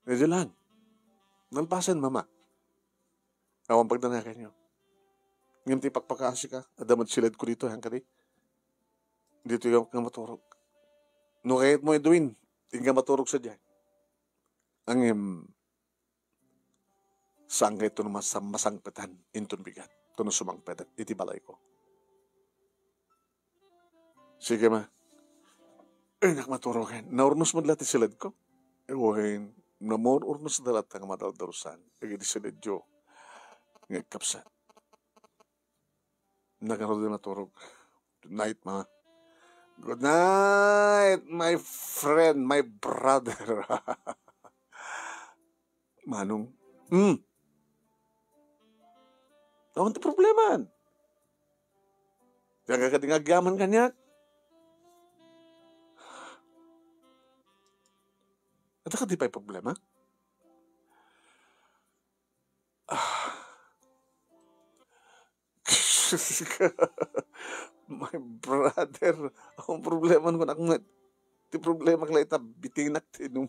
Daydiay lang. Nalpasen, Mama. Awan pagdanaganyo. Ngem ti pakpakaasika, adda met siledko ditoy, haanka di? Ditoy ka maturog. No kayatmo, Edwin, inka maturog sadiay. Ngem, saan kayto no mas-, masangpetan inton bigat, ta no sumangpet iti balayko? Sige, Ma. Ay, nak, maturogen. Naurnos met la ti siledko. Wen, namur-urnos da latta nga madaldarusan dagiti siledyo nga agkapsat. Nagano di maturog? Good night, Ma. Good night, my friend, my brother. Manong. Hmm. Awan ti problema. Diak kadi nga agyaman kaniak. Adda kadi pay problema? Ah. My brother, ang problema ko nak met. Ti problema ko la ita, bitinak ti inum.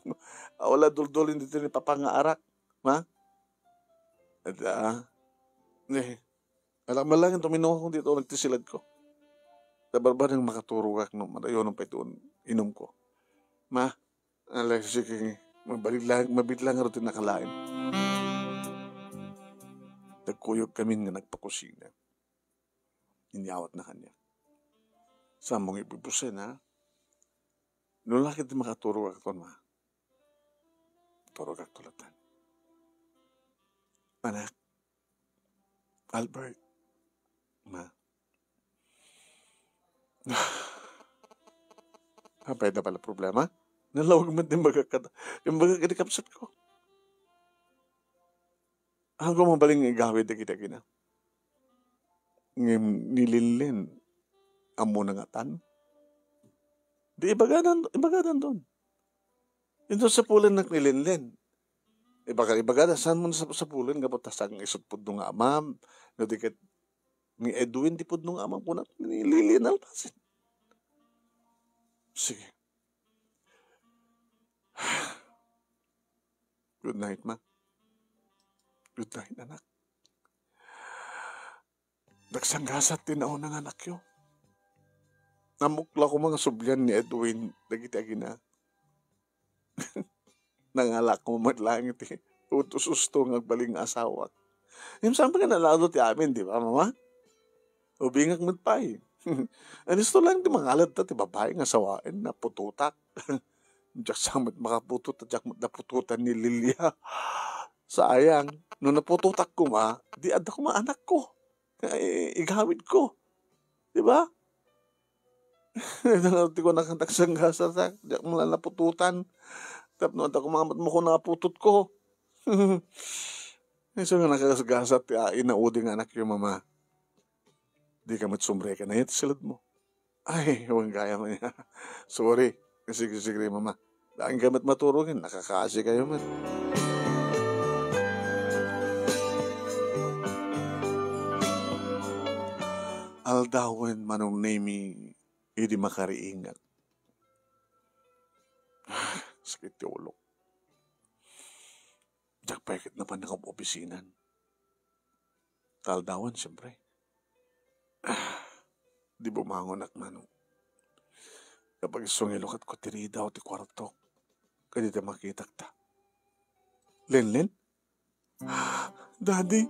Awala duldul, hindi ti ni papa nga arak. Ma? Ada. Eh. Alam mo lang, tumino akong dito, nagtisilad ko. Tabarbar yung makaturog ak, no? Madayo nung pa ito, inum ko. Ma? Alay, sige, mabalik lang, mabit lang rutin nakalain. Nagkuyog kami nga nagpakusina. Inyawat na kanya. Samong ibubusin, ha? Nung lakit di makaturog ako, Ma. Turog ako latan. Anak, Albert, Ma. Apay da pala problema? Nalawag man din baga kada, yung baga kada kapsat ko. Ako mabaling igawid dagiti agina. Ngem ni Linlin, ammo nangatan. Di ibagadan, ibagadan doon. Ito sapulan nak ni Linlin. Ibaga, ibagada, saan mo sa, sapulan nga butas ang isut pudno nga amam? No di ket ni Edwin ti pudno nga amam, kunak ni Linlin alpasin. Sige. Good night, ma. Good night, anak. Nagsanggasat ti nauna nga anakyo. Ammok la koma nga sublian ni Edwin dagiti agina. Nangalak koma met laeng iti utos-usto nga agbalin nga asawak. Ngem saan pay nga nalalo ti amin, di ba, Mama? Ubingak met pay. Anisto laeng ti mangalad ta ti babai nga sawaen, naputotak. Diak sa met makaputot, ta diak met naputotan ni Lilia. Sayang, no naputotak koma, di adda koma anakko. Ay, igawidko. Di ba? Iti kunak, nagsanggasat, diak man la naputotan. Tapno adda koma met mako naputotko. Isu nga nagasgasat ti ain na udi nga anakyo, Mama. Dika met sumre kaniya ti siludmo. Ay, wen gayam aya. Sorry. Sige, sige, Mama. Daan ka met maturog, nakakaasi kayo met. Aldawen, Manong Nemi, idi makariingak. Sakit ti ulok. Diak pay ket napan nakap-opisina. Ta aldawen, siempre. Ah, di bumangonak, Manong. Kapag isungilok ket kutiridaw ti kuartok, kadi ti makitak ta. Lenlen? Daddy,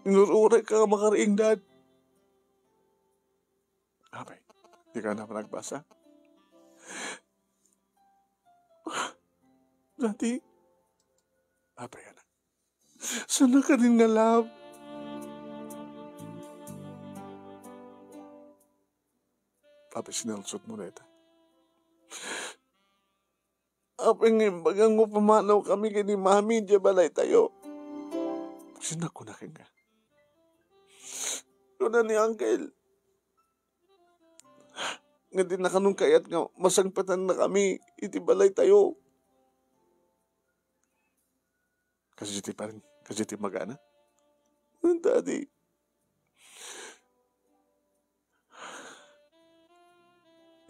inur-uray ka nga makariing, Dad. Apay, di ka na nagbasa? Daddy. Apay, anak. Saan ka din nga love? Apay, sinaludsod mo na ita. Apay nga imbaga nga pumanaw kami ken ni Mami idiay balay tayo. Sino kuna kenka? Kuna ni Uncle. Nga di na kanon kayat nga masangpetan na kami iti balay tayo. Kasdi ti parin, kasdi ti magana. Daddy.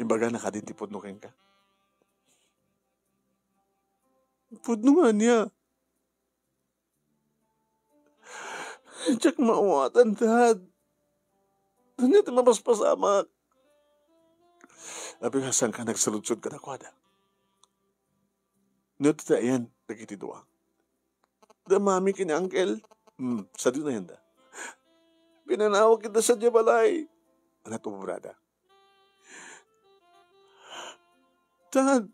Imbagana kadin ti pudno kenka? Pudno nga ania? Diak maawatan, Dad. Ania ti mapaspasamak? Apay nga saan ka nagsaludsod kadakuada? No ti ayan dagiti dua? Da Mami ken ni Uncle? Hmm, sadino ayanda? Pinanawak ida sadiay balay. Ania ti ubrada? Dad,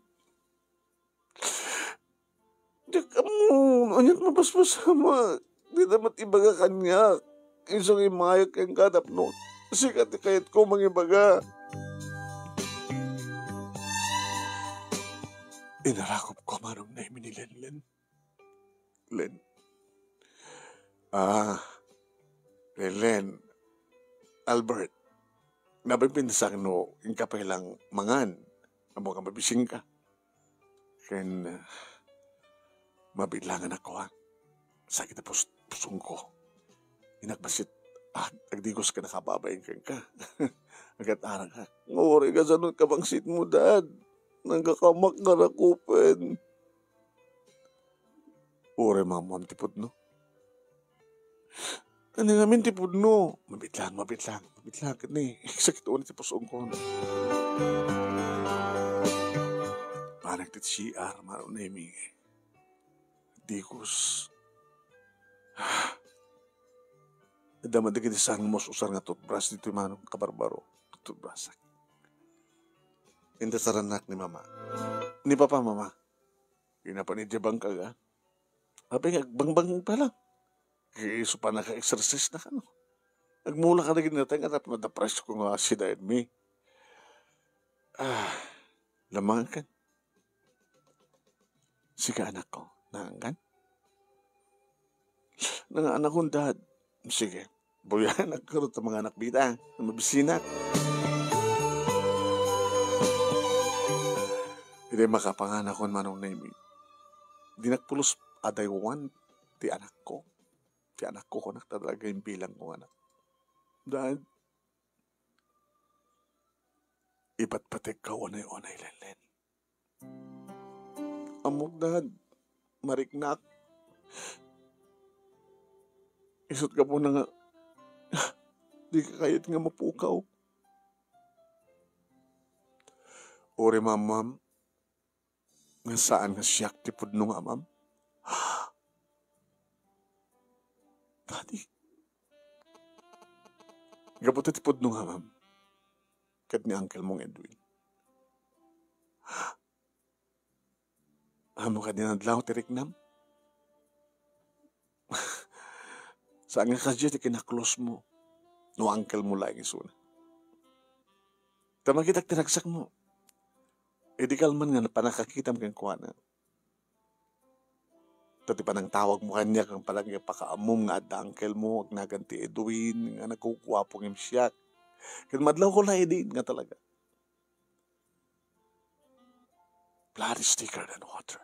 diak ammo, ania ti mapaspasamak? Dida met ibaga kaniak. Isu nga immayak kenka tapno sika ti kayatko mangibaga. Inarakop ko, Manong Nemi, ni Lenlen. Len. Ah, Lenlen. Albert, nabibinsang no inka pay lang mangan, ammo nga mabisingka. Ken, ah, mabitlangan ako, ha? Sakit a pus-, pusongko. Inakbasit, ah, agdigos ka nakababain kenka. Agat-arak ka. Nguri ka, saan ka bangsit mo, Dad? Nagkakamak nga rakupen. Uray maammoam ti pudno. Ania ngamin ti pudno? Mabitlang, mabitlang, mabitlang. Ket ni, sakit unay ti pusongko. Panek ti C R, Manong Nemi. Digos. Adda man dagiti saan nga maus-usar nga toothbrush ditoy, Manong, kabarbaro. Toothbrush. Indasarannak ni Mama. Ni Papa, Mama. Di na panidyabangka, ga? Apay nga agbangbang pa lang. Isu pa naka-exercise na kano. Agmula ka na ginatay nga tapno da-press ko nga sida mi. Ah, lamangan kan. Sika, anakko, naangan? Nanganak, Dad. Sige, buyanak karo ta manganak bita, no mabisinak. Idi makapanganakon, Manong Nemi, dinak pulos a daywan ti anakko. Ti anakko, kunak, ta talaga imbilang ko nga anak. Dad, ipatpategka unay-unay, Lenlen. Ammok, Dad. mariknak. Isut' gapuna nga dika kayat nga mapukaw. Uray, Ma'am, nga saan nga siak ti pudno nga amam. Daddy, gapu ta ti pudno nga amam ket ni uncle mo nga Edwin. Ammok a dinadlaw ti riknam. Saan nga kasta ti kinaklosmo no uncle mo laeng isuna. Ta makitak ti ragsakmo, idi kalman nga pannakakitam kenkuana. Ta ti panangtawagmo kaniak ken panangipakaammom nga adda uncle mo, agnagan ti Edwin, nga naguguapo ngem siak. Ken madlawko la idin nga talaga. Blood is thicker than water.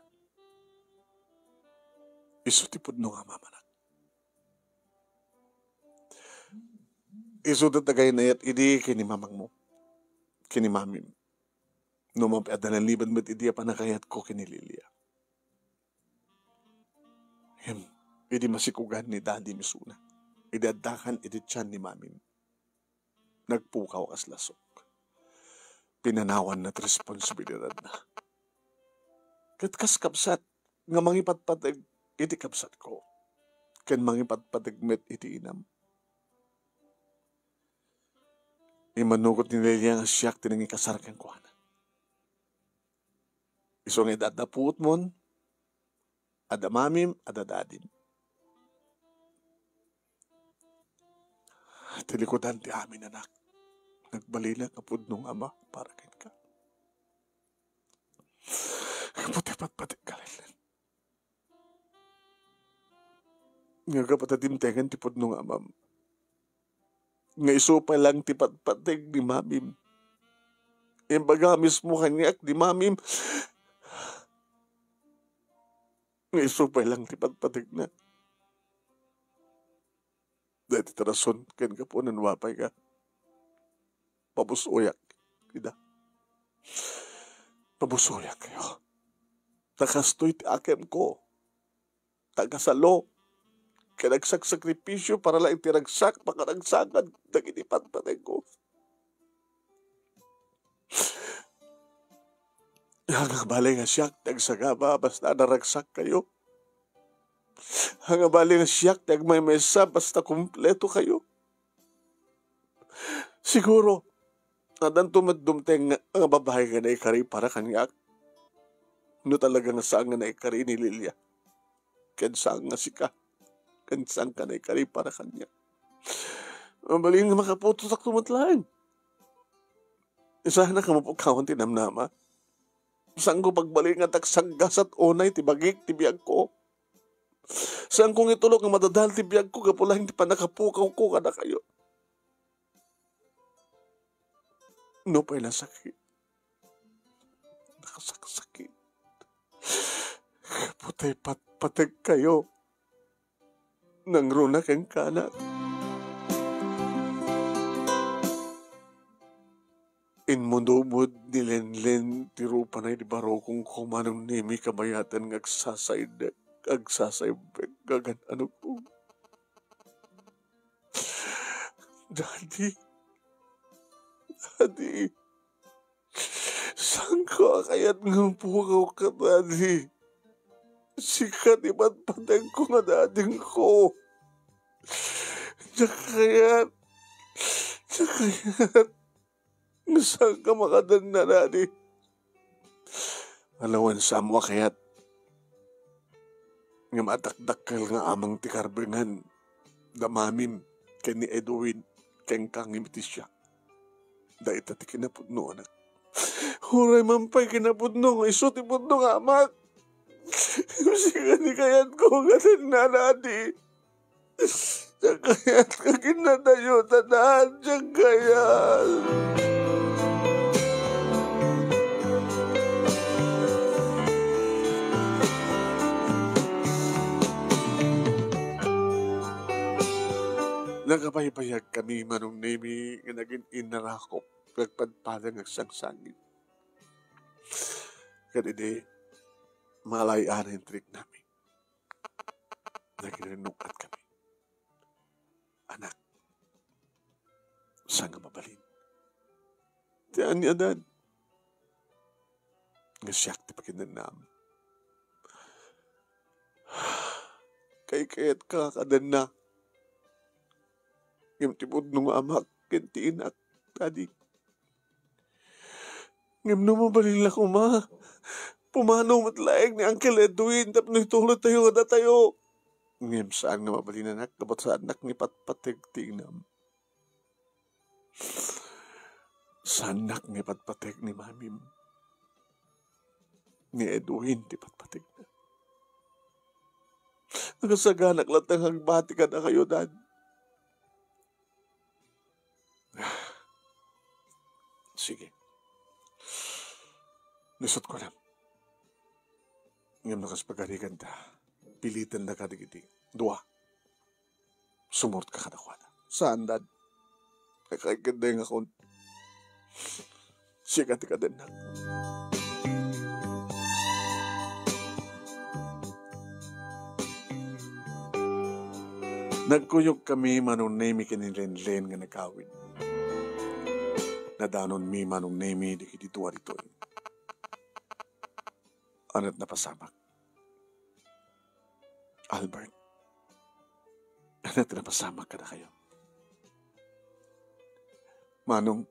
Isu ti pudno nga amam, anak. Isu ti nagaynayat idi ken ni mamangmo, ken ni mamim. No mapay adda nalimed met idi a pannakayatko ken ni Lilia. Ngem, idi masikugan ni Daddy isuna, idi addakan iti tian ni mamim, nagpukaw kas lasok. Pinanawanna ti responsibilidadna. Ket kas kabsat nga mangipatpateg iti kabsatko, ken mangipatpateg met iti inam. Immanugot ni Lilia nga siak ti nangikasar kenkuana. Isu nga adda puotmon, adda mamim, adda dadim. Ti likudan ti amin, anak. Nagbalinak a pudno nga ama para kenka. Gapu ti patpategka, Lenlen. Nga gapu ta dimtengen ti pudno nga amam. Nga isu pay lang ti patpateg ni mamim. Imbaga mismo kaniak ni mamim nga isu pay lang ti patpategna. Daytoy ti rason ken gapu nan mapay nga pabus-oyak ida. Pabus-oyak kayo. Ta kastoy ti akemko. Tagasalo. Ken agsaksakripisio para la iti ragsak, makaragsakan dagiti patpategko. Ania nga bale nga siak ti agsagaba basta naragsak kayo? Ania nga bale nga siak ti agmaymaysa basta kompleto kayo? Siguro, addanto met dumteng nga, nga babai nga naikari para kaniak. No talaga nga saan nga naikari ni Lilia. Ken saan nga sika. Ken saan ka naikari para kaniak. Mabalin nga makaputosak met laeng. Saan nga mapukawan ti namnama. Saanko pagbalingan ta agsanggasat unay ti bagik ti biagko. Saanko nga itulok nga madadael ti biagko gapu laeng ti pannakapukawko kadakayo. Nupay nasakit, nakasaksakit, gapu ta ipatpateg kayo. Nangruna kenka, anak. Inmunumod ni Lenlen ti rupana idi barukongko, Manong Nemi, kabayatan nga agsasaydek, agsasaibbek, gagan-anok. Daddy, Daddy, saanko a kayat nga pukawka, Daddy. Sika ti patpategko nga dadingko. Diak kayat. Diak kayat. Nga saanka makadenna, Daddy. Alawen, saanmo a kayat nga madakdakkel nga amang ti karbengan da mamim ken ni Edwin kenka ngem iti siak. Dayta ti kinapudno, anak. Uray man pay kinapudno nga isu ti pudno nga amak. Sika ti kayatko nga denna, Daddy. Diak kayat nga kinnadayotan, Dad. Diak kayat. Nakabaybayagkami, Manong Nemi, nga nagin-innarakop nga agpadpadang agsangsangit. Ket idi, malay-anen ti riknami. Nagrinukkatkami. Anak, saan nga mabalin ti aniadan nga siak ti pakinanam. Kaykayatka, kadenna. Ngem ti pudno nga amak ken ti inak, Daddy. Ngem no mabalin la koma, pumanaw met laeng ni Uncle Edwin tapno itulodtayo kadatayo. Ngem saan nga mabalin, anak, gapu ta saannak nga ipatpateg ti inam. Saannak nga ipatpateg ni mamim. Ni Edwin ti patpategna. Nakasaganak latta nga agbati kadakayo, Dad. Sige. Lisutko la. Ngem no kas pagariganta, pilitendaka dagiti dua. Sumurotka kadakuada. Saan, Dad? Ay, kay kadeng akon. Sika ti kadennak. Nagkuyogkami, Manong Nemy ken ni Lenlen nga nagawid. Nadanonmi, Manong Nemy, dagiti dua ditoy. Ania't napasamak? Albert, ania't napasamak kadakayo? Manong,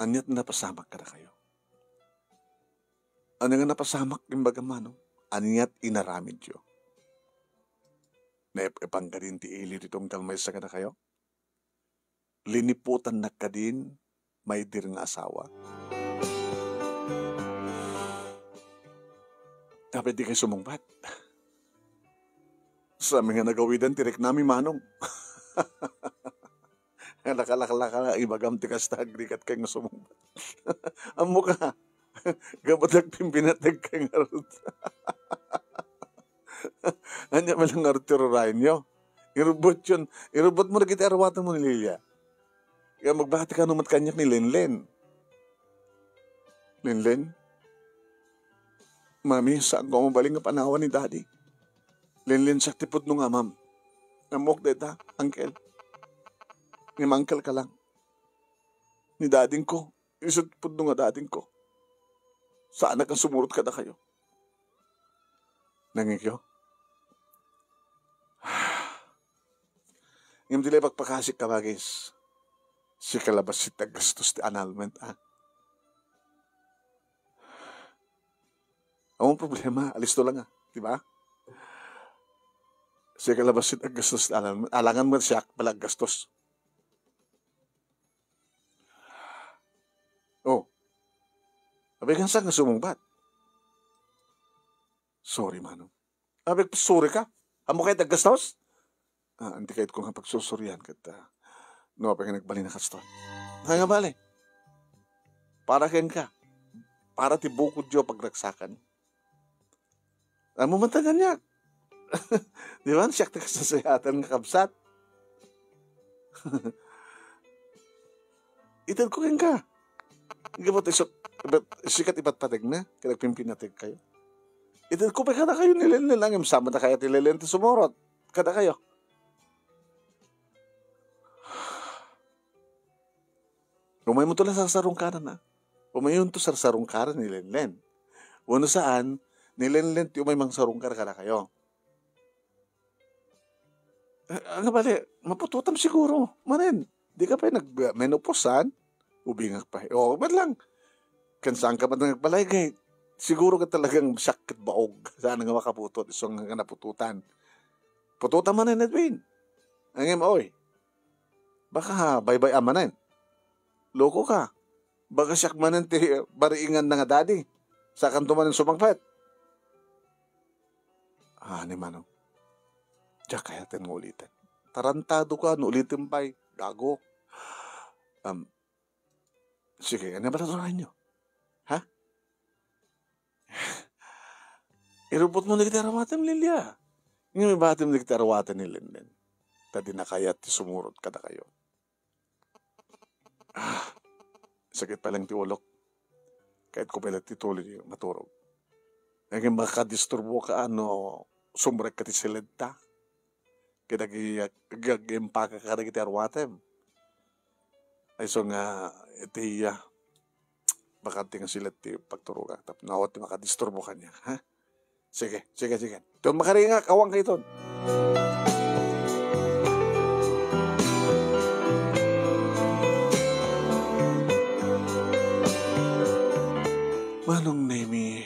ania't napasamak kadakayo? Ania nga napasamak, imbagam, Manong? Ania't inaramidyo? Naep-epan kadin ti ili ti tunggal maysa kadakayo? Liniputannak kadin maidir nga asawa? Apay dikay sumungbat? Saan nga nagawidan ti riknami, Manong. Nakalaklaka nga ibagam ti kasta, agrikatkay nga sumungbat. Ammoka, gapu ta agpimpinategkay ngarud. Ania met la ngarud ti rurayenyo? Irubbotyon, irubbotmo dagiti aruatenmo ni Lilia. Kaya magbati kano met kaniak ni Lenlen. Lenlen? Mami, saanko a mabalin nga panawan ni Daddy. Lenlen, siak ti pudno nga amam. Ammok dayta, Uncle. Ngem uncle ka lang. Ni dadingko, isu ti pudno nga dadingko. Saanak nga sumurot kadakayo. Nangikyo? Ngem di la ipakpakasik, kabagis. Sika la bassit ti aggastos ti annulment, a? Awan problema, alisto lang, a. Di ba? Sika la bassit ti aggastos ti annulment. Alangan mo siak pala aggastos. Oh. Apay ken saan nga sumungbat? Sorry, Manong. Apay, sorry ka? Ammo kayat aggastos? Ah, anti kayatko nga pagsursurian ket, ah, no apay nga nagbalin a kastoy. Ay nga bale. Para kenka. Para ti bukodyo a pagragsakan. Ammo man ta kaniak. Di ba? Siak ti kasasayatan nga kabsat. Itedko kenka. Gapu ta isu-, ibat-, sikat ipatpategna, ket agpimpinategkayo. Itedko pay kadakayo ni Lenlen, ngem saan met a kayat ni Lenlen ti sumurot kadakayo. Umaymonto la sarsarungkaran, a. Umayonto sarsarungkaran ni Lenlen. Wenno saan, ni Lenlen ti umay mangsarungkar kadakayo. Eh, nga bale, maputotam siguro. Manen, di ka pay nag-menopause, saan? Ubingak pay. O, man lang. Ken saan ka man nagbalay, kay siguro ka talagang sakit baog. Saan nga makaputot, isu nga naputotan. Putotam manen, Edwin. Ngem, oy. Baka baybay-am manen. Loko ka. Baka siak manen ti bariinganna nga daddy. Sakanto manen sumangpet. Ah, ni Manong. Diak kayaten nga uliten. Tarantado ka, no uliten pay. Gago. Um, sige, ano ba nasunayan nyo? Ha? Irubbotmo dagiti aruatem, Lilia. Ngem ibatim dagiti aruaten ni Lenlen. Ta di na kayat ti sumurot kadakayo. Ah, sakit pay lang ti ulok. Kayatko pay la ti tuloy maturog. Ngem makadisturbo ka, ano, sumrekka ti siledta. Ket agi-, ag-, ag-impaka kadagiti aruatem. Isu nga, iti, ah, bakante nga siled ti pagturogak. Tapno awan ti makadisturbo kaniak, ha? Sige, sige, sige. Ton makaringak, awan kayton. Manong Nemi,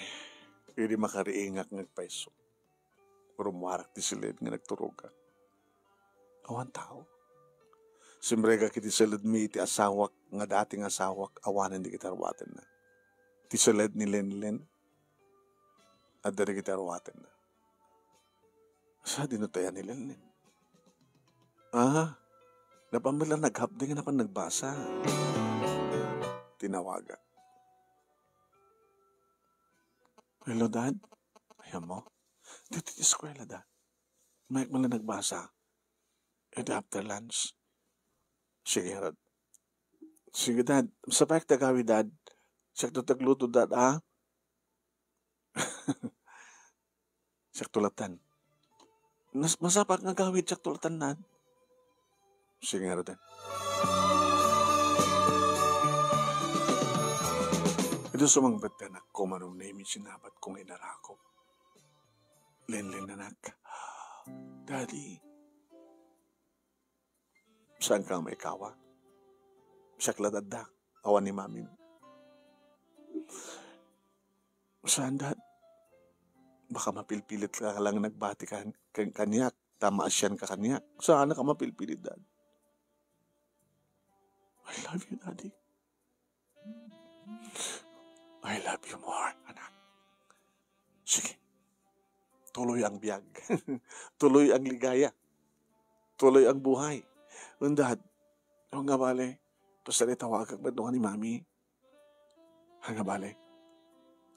idi makariingak nga agpayso, rummuarak ti siled nga nagturogak. Awan tao. Simregak iti siledmi iti asawak nga dati nga asawak, awanen dagiti aruatenna. Ti siled ni Lenlen, adda dagiti aruatenna. Sadino tayan ni Lenlen? Ah, napan met la naghapdi nga napan nagbasa. Tinawagak. "Hello, Dad? Ayan mo? Dito ti eskwela, Dad. Mayat man la nagbasa. Iti after lunch." "Sige, Rod." "Sige, Dad. Sapayak ti agawid, Dad. Siak to ti agluto, Dad, ah." "Siak to latta." "Mas-, masapak nga agawid, siak to latta, Dad." "Sige, ngaruden." Idi sumangpet ti anakko, Manong Nemi, sinabat ko nga inarakop. "Lenlen, anak." "Daddy." "Saanka nga maikawa? Siak la dadda, awan ni Mamim." "Saan, Dad? Baka mapilpilit ka lang nagbati kan-, kan-, kaniak, ta maasian ka kaniak. Saan ka mapilpilit, Dad?" "I love you, Daddy." "I love you more, anak. Sige. Tuloy ang biag. Tuloy ang ligaya. Tuloy ang buhay." "Wen, Dad. Wen nga bale, basta itawagak met no ni Mami." "Wen nga bale,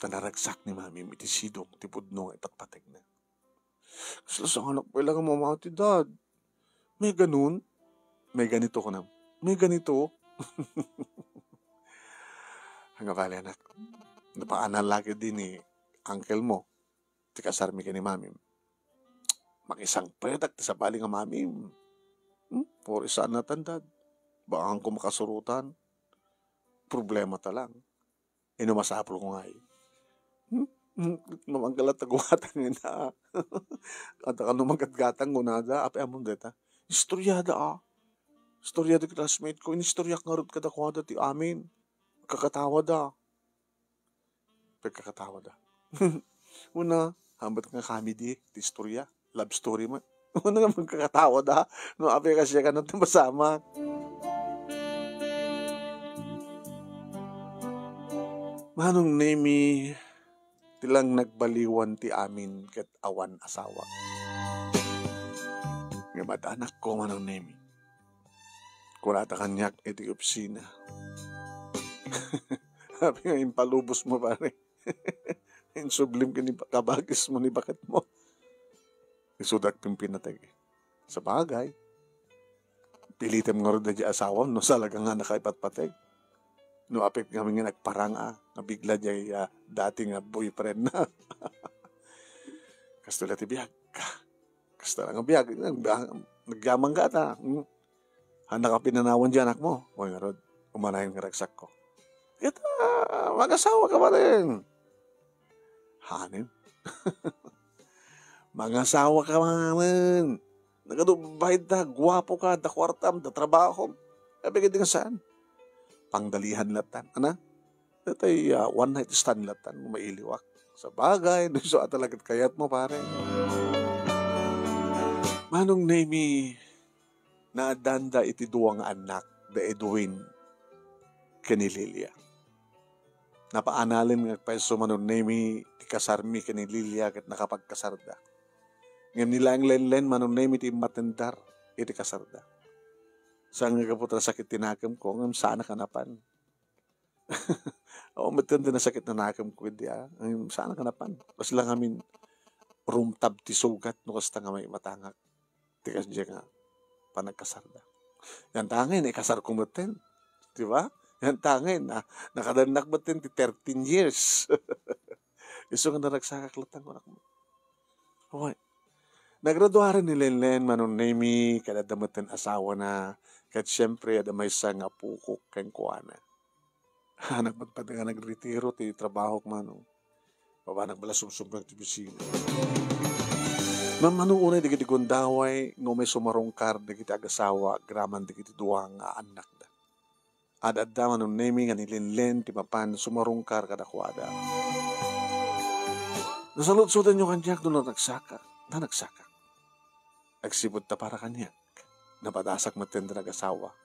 ta naragsak ni Mami iti sidong ti pudno nga ipatpategna." "Kasla saanak pay la nga mamati, Dad. May ganun? May ganito," kunam. "May ganito?" "Wen nga bale, anak. Napaanal la ketdi ni uncle mo ti kasarmi ken ni Mamim. Makisangpetak ti sabali nga Mamim. Hmm? Puri saan natan, Dad. Baka ko makasurotan. Problemata lang. Ino masapul ko ngay? Hmm? Hmm? No manggalat ta gumatang ina. Kada kano magatgatang kunada, apay ammom dayta? Istoryada, ah. Istorya ti classmate ko, inistoryak ngarud kadakuada ti amin. Kakatawada." Pagkakatawada. Una, hambat nga comedy ti istorya. Love story man. Una nga pagkakatawada. No, apay ka siya ka nang tumasamak. Manong Nemi, ti lang nagbaliwan ti amin ket awan asawa. Nga madanak ko, Manong Nemi. Kunata kaniak iti opisina. Apay nga impalubos mo, pare. Insublim ken ni kabagis mo ni baket mo. Isudak pimpinateg. Sabagay. Pilitem ngarud daydi asawam no salaga nga nakaipatpateg. No apay ngamin nga nagparang a, nga bigla jay, ah, dati nga boyfriend na. Kastoy la ti biag. Kasta nga biag, nag-, nagyaman ka ta. Hmm. Hannak a pinanawan di anak mo. Wen ngarud, umanayon nga ragsakko. Ket, ah, mangasawa ka manen. Hanen? Mangasawa ka manen. Nagadu bahay da, guapo ka, da kuartam, da trabahom. Apay ketdi nga saan? Pangdalihan latan. Ana? Daytay, ah, one night stand latan, mailiwak. Sabagay, no isu a talaga ti kayat mo, pare. Manong Nemi, naaddanda iti dua nga annak, da Edwin ken ni Lilia. Napaanalen nga agpayso, Manong Nemi, ti kasarmi ken ni Lilia ket nakapagkasarda. Ngem ni Lenlen, Manong Nemi, ti immatendar iti kasarda. Saan nga gapu ta nasakit ti nakemko, ngem saanak a napan. Awan met ti nasakit nga nakemko idi, ah. Ngem saanak a napan. Kasla ngamin rumtab ti sugat no kasta nga maimatangak ti kasdiay nga panagkasarda. Yantangay, naikasarko metten. Di ba? Yantangay, na, nakadannak metten ti thirteen years. Isu nga naragsakak latta, kunak. Awan, Nagraduaren ni Lenlen, Manong Nemi, ket adda metten asawana, ket siempre, adda maysa nga apokok kenkuana. Nagpadpad nga nagretiro ti trabahok, Manong. Pabanak bala sumsumrek ti bisina. Mammano unay dagiti gundaway nga umay sumarungkar dagiti agasawa agraman dagiti dua nga annakda. Ad-adda, Manong Nemi, nga ni Lenlen ti mapan sumarungkar kadakuada. Nasaludsodanyo kaniak no nanagsaka. Nanagsaka. Agsipud ta para kaniak, napadasak metten ti nagasawa.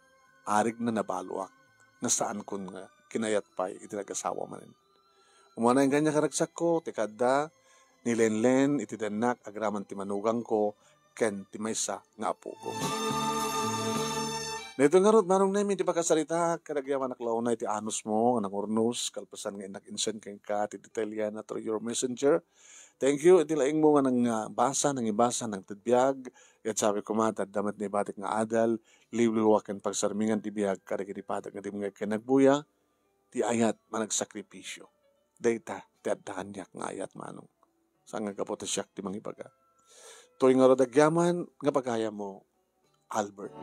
Arigna nabaloak, nga saankon nga kinayat pay iti nagasawa manen. Umanayen kaniak a ragsakko, ti kaadda ni Lenlen iti dennak agraman ti manugangko ken ti maysa nga apoko. Daytoy ngarud, Manong Nemi, ti pakasaritaak, ket agyamanak la unay ti anusmo nga nangurnos, kalpasan nga innak insend kenka ti detalye na through your messenger. Thank you iti laingmo nga nangbasa, nangibasa, nangted biag. Ket sabi koma, ta adda met naibatik nga adal, liwliwa ken pagsarmingan ti biag kadagiti patag nga dimngeg ken nagbuya, ti ayat managsakripisio. Dayta ti adda kaniak nga ayat, Manong. Saan nga gapu ta siak ti mangibaga. Toy ngarud agyaman nga pagayammo, Albert.